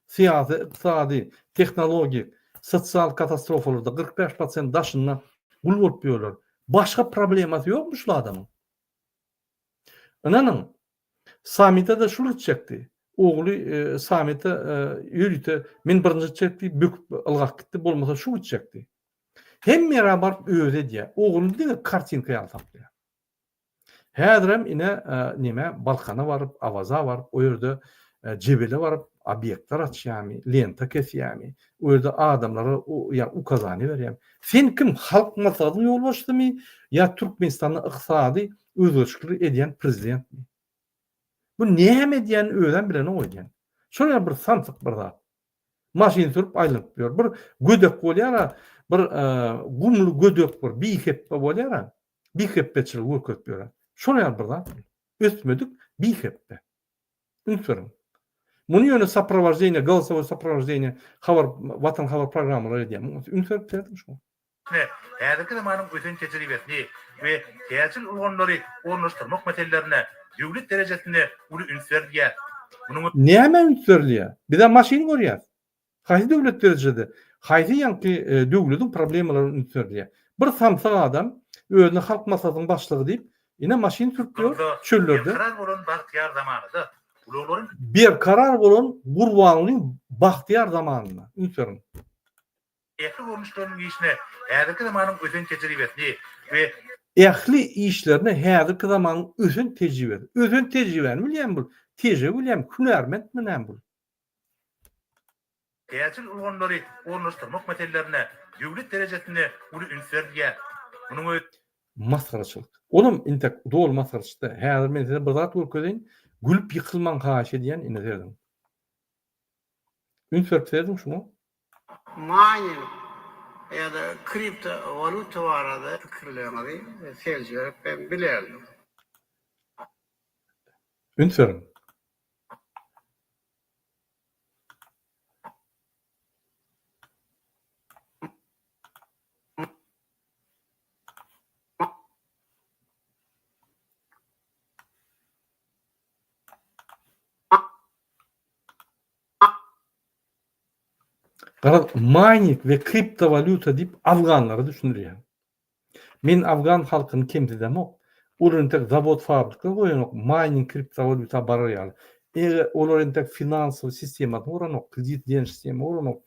syýasy, ykdysady, tehnologik, sosial katastrofalarda 45 prosent daşynda gul bolup ýörler. Başga problemasy ýokmy şul adamyň? Ynanyň, sammite-de şul gitjekdi. Ogly e, sammite e, ýörite men birinji gitjek diýip böküp ylgap gitdi, bolmasa şu gitjekdi. Hemme ýere baryp özi edýär. Ogluny diňe kartinka ýaly saklaýar. Häzirem ine neme Balkana baryp, Awaza baryp, o ýerde Jebele baryp obýektler açýarmy, lenta kesýärmi, o ýerde adamlara ýa ukazaniýa berýärmi? Sen kim, Halk Maslahatynyň ýolbaşçysymy ýa Türkmenistanda ykdysady özgerişlikler edýän prezidentmi? Bu näme edýänini özem bilenok öýdýän. Şol ýaly bir samsyk bir zat. Maşyn sürüp aýlanyp ýör. Bir gödek bolýar-a, bir gumly gödek bir bihepbe bolýar-a. Bihepbeçiligi görkezip ýör. Şol ýaly bir zat. Ösmedik bihepbe. Üns beriň. Muny ýöne soprowaždeniýe, golosowoý soprowaždeniýe habar, Watan habar programmalary edýär. Üns berip serediň şuňa. Häzirki zamanyň ösen tejribesini we täjir ulgamlary ornaşdyrmak meselelerine döwlet derejesinde uly üns berilýär. Munuň. Nämä üns berilýär? Biz-ä maşyn görýäs. Haýsy döwlet derejede, haýsy ýaňky döwlediň problemalaryna üns berilýär? Bir samsyk adam özüne Halk Maslahatynyň başlygy diýip, ine maşyn sürüp ýör çöllerde. Berkarar bolan bagtyýar zamanada ulaglaryň. Berkarar bolan Gurbangulyň bagtyýar zamanynda, üns beriň. Ähli görnüşleriniň işine häzirki zamanyň ösen tejribesini we. Ähli işlerine häzirki zamanyň ösen tejribesi. Ösen tejribäni bilýärmi bul? Tejribe bilýärmi? Hünärmentmi näme bul? Täjir ulgamlary ornaşdyrmak meselelerine döwlet derejesinde uly üns berilýär. Munuň özi. Masgaraçylyk. Olam intek doly masgaraçylyk däl. Häzir men size bir zat görkezeýin. Gülüp ýykylmaň haýyş edýän ine serediň. Üns berip serediň şuňa. Maýning ýa-da kripto walýuta barada pikirleriňizi seljerip hem bilerdim. Üns beriň. Garaz, maýning we kriptowalýuta diýip afganlara düşündirýär. Men afgan halkyny kemsidemok. Olar entek zawod fabrika goýanok, maýning kriptowalýuta barar ýaly. Eger olar entek finansowy sistemasyny guranok, kredit diýen sistema guranok.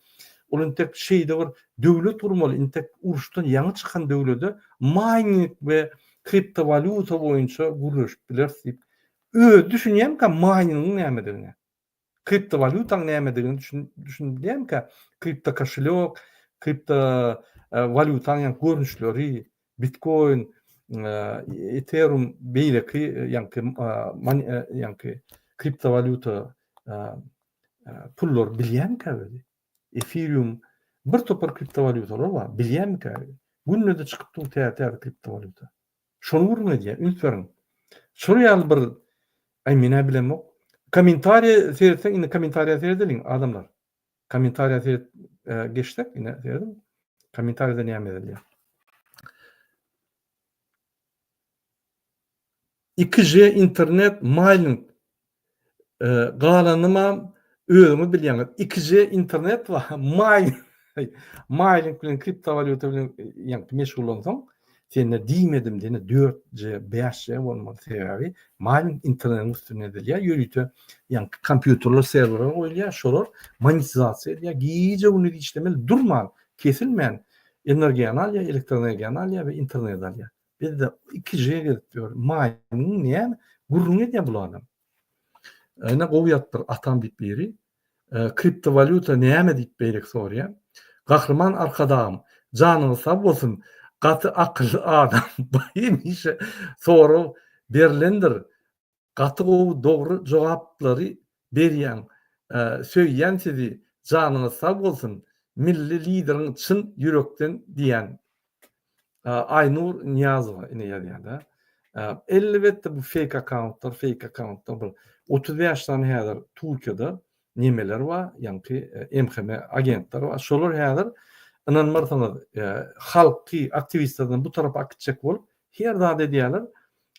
Ol entek şeýle bir döwlet gurmaly, entek uruşdan ýaňy çykan döwlede maýning we kriptowalýuta boýunça gürleşip bileris diýip, özi düşünýärmikä maýningiň nämedigine? Kriptowalýutaň nämedigini düşünip bilýärmikä? Kripto koşelýok, kripto walýutaň ýaňky görnüşleri, bitkoin, eterum, beýleki ýaňky ýaňky kriptowalýuta pullar bilýärmikä özi? Efirium, bir topar kriptowalýutalar bar, bilýärmikä? Günde-de çykyp dur täze-täze kriptowalýuta. Şony gürrüň edýär, üns beriň. Şol ýaly bir, aý men-ä bilemok. Kommentariýa seretseň, indi kommentariýa seredeliň, adamlar. Kommentariýa seret geçsek, ine serediň. Kommentariýada näme ýazylýar? 2G internet maýling Galanynam özüňiz bilýäňiz. 2G internet bar. Maýning maýning bilen kriptowalýuta bilen ýaňky meşgullansaň, sende diýmedim diýene 4G, 5G bolmaly. Sebäbi maýning internetiň üstünde edilýär. Ýörite ýaňky kompýuterler, serwerler goýulýar. Şolar monetizasiýa edýär. Gije-gündiz işlemeli, durman, kesilmän energiýany alýar, elektroenergiýany alýar we interneti alýar. Bizde 2G gezip ýör. Maýning näme? Gürrüň edýär bul adam. Ine gowy ýatypdyr atam diýip biri. Kriptowalýuta näme diýip beýleki soraýar. Gahryman Arkadagym, janyňyz sag bolsun, gaty akylly adam. Hemişe sorag berlendir. Gaty gowy dogry jogaplary berýäň. Söýýän sizi, janyňyz sag bolsun. Milli Lideriň çyn ýürekden diýýän. Aýnur Nyýazowa ine ýazýar-da. Elbetde bu fake akkauntlar, fake akkauntlar bir 35 sany häzir Türkiýede nemeler bar, ýaňky MHM agentler bar. Şolar häzir ynanmarsyňyz, halky aktiwistlerden bu tarapa akitjek bolup her zat edýärler.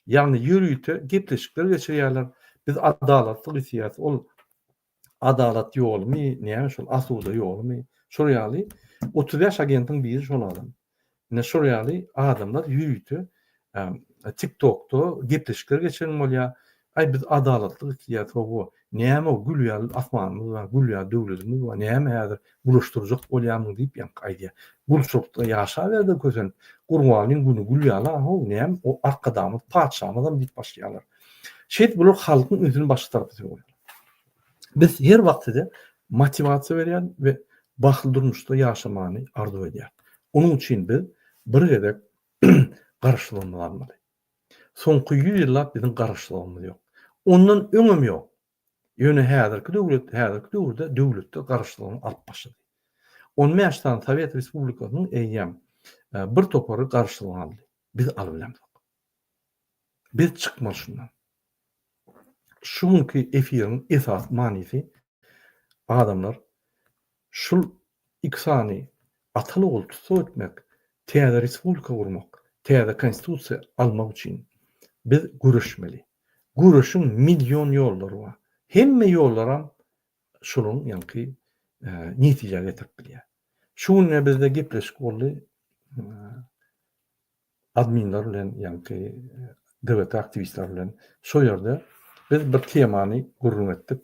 Ýagny ýörite gepleşikler geçirýärler. Biz adalatlyk isleýäris. Ol Adalat ýolumy, näme şol asuda ýolumy? Şol ýaly 35 agentiň biri şol adam. Ine şol ýaly adamlar ýörite TikTokda gepleşikler geçiren bolýar. Aý biz adalatlyk isleýäris hawa. Näme o gül ýaly asmanymyz bar, gül ýaly döwletimiz bar. Näme häzir bulaşdyrjak bolýamyň diýip ýaňky aýdýar. Gurçukda ýaşaberdi kösenip. Gurbanlyň güni gül ýaly how näme o arkadagymyz patyşamyzam diýip başlaýarlar. Şeýdip bular halkyň ünsüni başga tarapa sowýarlar. Biz her wagt size motiwasiýa berýän we bagtly durmuşda ýaşamany arzuw edýäris. Onuň üçin biz bir gezek garaşsyzlygymyzy almaly. Soňky ýüz ýyllap biziň garaşsyzlygymyz ýok. Ondan öňem ýok. Ýöne häzirki döwlet, häzirki döwürde döwletler garaşsyzlygyny alyp başlady. On bäş sany Sowet respublikasynyň eýýäm bir topary garaşsyzlygyny aldy. Biz alybilemzok. Biz çykmaly şundan. Şu günki efiriň esasy manysy adamlar şul iki sany ataly-ogul tussag etmek, täze respublika gurmak, täze konstitusiýa almak üçin biz göreşmeli. Göreşiň million ýollary bar. Hemme ýollaram şolaryň ýaňky netijä getirip bilýär. Şu günde bizde gepleşik boldy. Adminler bilen ýaňky DWT aktiwistler bilen şo ýerde biz bir temany gürrüň etdik.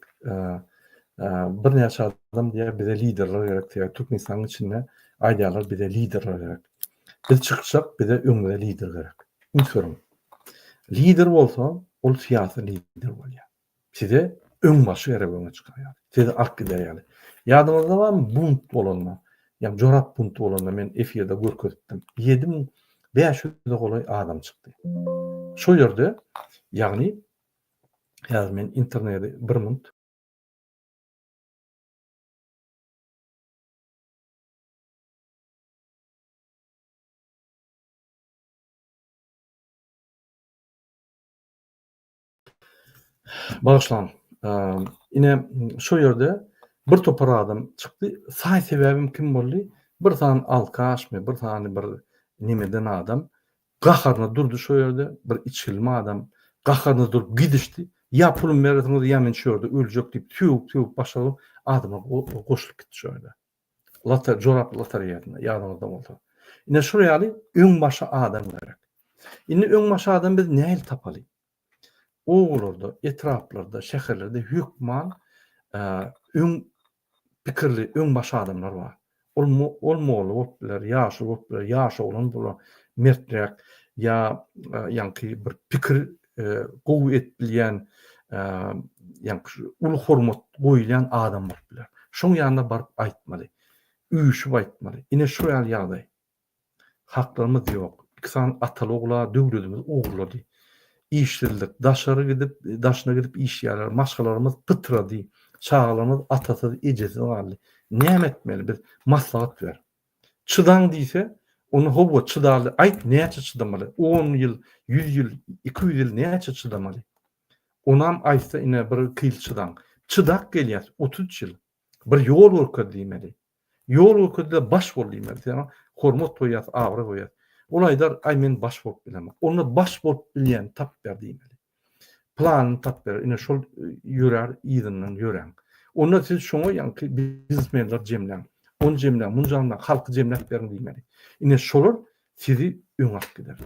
Birnäçe adam diýýär bize liderler gerek diýýär. Türkmenistanyň içinde aýdýarlar bize liderler gerek. Biz çyksak bize öňümize lider gerek. Üns beriň. Lider bolsa ol syýasy lider bolýar. Size öňbaşy gerek öňe çykar ýaly. Sizi alyp gider ýaly. Ýadyňyzda barmy bunt bolanda, ýa jorap bunty bolanda men efirde görkezipdim. 7500-e golaý adam çykdy. Şo ýerde, ýagny häzir men interneti bir munt. Bagyşlaň. Ine, şo ýerde bir topar adam çykdy. Saý-sebäbem kim boldy? Bir sany alkaşmy, bir sany bir nemeden adam gaharyna durdy şo ýerde, bir içgilimi adam gaharyna durup gidişdi. Ýa pulumy beresiňiz, ýa men şu ýerde öljek diýip sögüp-sögüp başlady. Adamlar goşulyp gitdi şo ýerde. Lata, jorap lotereýasynda, ýadyňyzda bolsa. Ine şol ýaly öňbaşy adam gerek. Indi öňbaşy adam biz nähili tapaly? Obalarda, etraplarda, şäherlerde hökman öň pikirli, öňbaşy adamlar bar. Ol ol molla bolup biler, ýaşuly bolup biler, ýaş oglan bolar, merträk ýa ýaňky bir pikir gowy edip bilýän, ýaňky uly hormat goýulýan adam bolup biler. Şoň ýanyna baryp aýtmaly. Üýşüp aýtmaly. Ine şu ýaly ýagdaý. Haklarymyz ýok. Iki sany ataly ogla döwletimizi ogurlady. Işsizlik, daşary gidip, daşyna gidip işleýärler. Maşgalalarymyz pytrady. Çagalarymyz atasyz, ejesiz galdy. Näme etmeli biz? Maslahat ber. Çydaň diýse, onda hawa çydaly. Aýt näçe çydamaly? On ýyl, ýüz ýyl, 200 ýyl näçe çydamaly? Onam aýtsa ine bir iki ýyl çydaň. Çydap gelýäs 33 ýyl. Bir ýol görkez diýmeli. Ýol görkezde baş bol diýmeli. Saňa hormat goýýas, abraý goýýas. Ol aýdar, aý men baş bolup bilemok. Onda baş bolup bilýäni tap ber diýmeli. Planyny tap ber. Ine şol ýörär yzyndan ýöräň. Onda siz şoňa ýaňky biznesmenleri jemläň. Ony jemläň, muny jemläň, halky jemläp beriň diýmeli. Ine şolar sizi öňe alyp gider.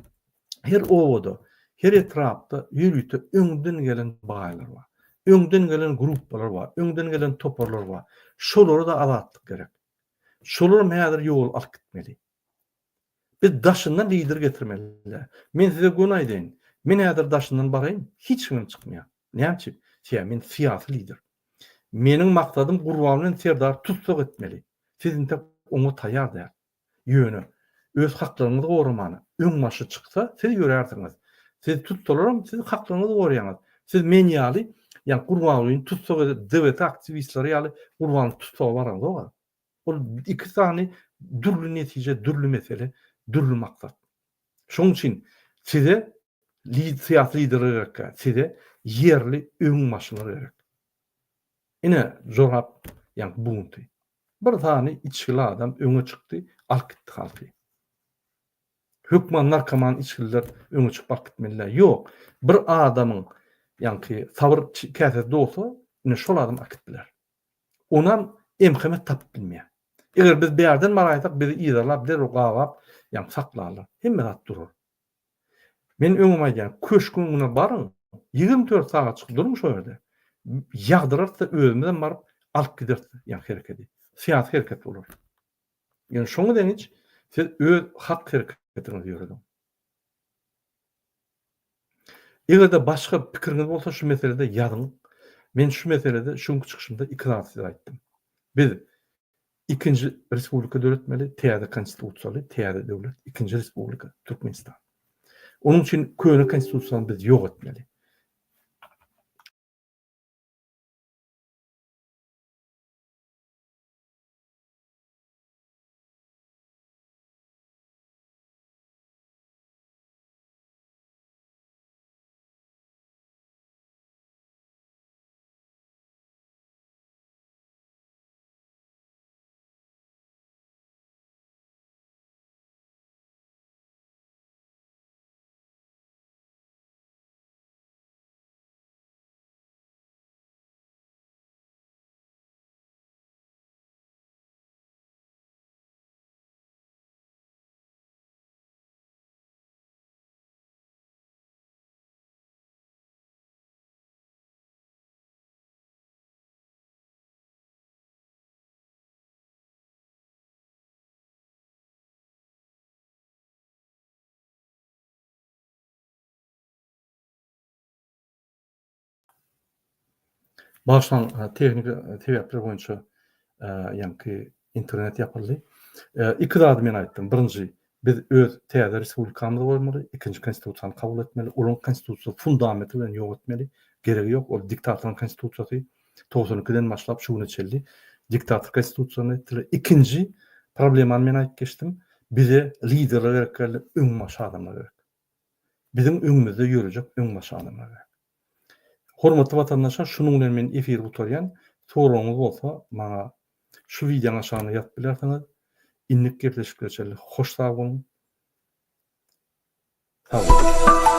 Her obada, her etrapda ýörite öňden gelen baýlar bar. Öňden gelen gruppalar bar, öňden gelen toparlar bar. Şolara-da azatlyk gerek. Şolaram häzir ýol alyp gitmeli. Biz daşyndan lider getirmeli däl. Men size göni aýdaýyn, men häzir daşyndan baraýyn, hiç kimem çykmaýar. Näme üçin? Sebäbi men syýasy lider. Meniň maksadym Gurban bilen Serdary tussag etmeli. Siz intek oňa taýýar däl. Ýöne, öz haklaryňyzy goramana öňbaşy çyksa, siz ýörärsiňiz. Sizi tutsalaram, siz haklaryňyzy goraýaňyz. Siz men ýaly, ýa Gurbangulyny tussag edip, DWT aktiwistleri ýaly Gurbanguly tussaga baraňzok-a. Ol iki sany dürli netije, dürli mesele, dürli maksat. Şonuň üçin size syýasy liderler gerekkä, size ýerli öňbaşylar gerek. Ine, jogap, ýaňky bunty. Bir sany içgili adam öňe çykdy, alyp gitdi halky. Hökman narkoman içgililer öňe çykyp alyp gitmeli däl. Ýok. Bir adamyň ýaňky sabyr käsesi dolsa, ine şol adam akyp biler. Onam MHM tapyp bilmeýär. Eger biz bärden baraýsak, bizi yzarlap, derrew gabap, ýaňky saklarlar. Hemme zat durar. Men öňem aýdýan, köşgüň öňüne baryň, 24 sagatjyk duruň şo ýerde. Ýagdyrarys-da özümizem baryp alyp gideris ýaňky herekedi. Syýasy hereket bolar. Ýöne şoňa deňiç siz öz halk hereketiňizi ýörediň. Eger-de başga pikiriňiz bolsa şu meselede ýazyň. Men şu meselede şu günki çykyşymda iki zat size aýtdym. Biz Ikinji respublika döretmeli, täze konstitusiýaly, täze döwlet, ikinji respublika, Türkmenistan. Onuň üçin köne konstitusiýany biz ýok etmeli. Bagyşlaň, tehniki sebäpler boýunça ýaňky internet ýapyldy. Iki zady men aýtdym. Birinji, biz öz täze respublikamyzy goýmaly, ikinji konstitusiýany kabul etmeli, olaryň konstitusiýasy fundamenti bilen ýok etmeli. Geregi ýok, ol diktatoryň konstitusiýasy. 92-den başlap şu güne çenli diktator konstitusiýany etdiler. Ikinji problemany men aýdyp geçdim. Bize liderler gerek geldi, öňbaşy adamlar gerek. Biziň öňümizde ýörejek öňbaşy adamlar gerek. Hormatly watandaşlar şunuň bilen men efiri gutarýan. Soragyňyz bolsa maňa şu wideoň aşagyna ýazyp bilersiňiz. Indiki gepleşiklere çenli hoş sag boluň. Sag boluň.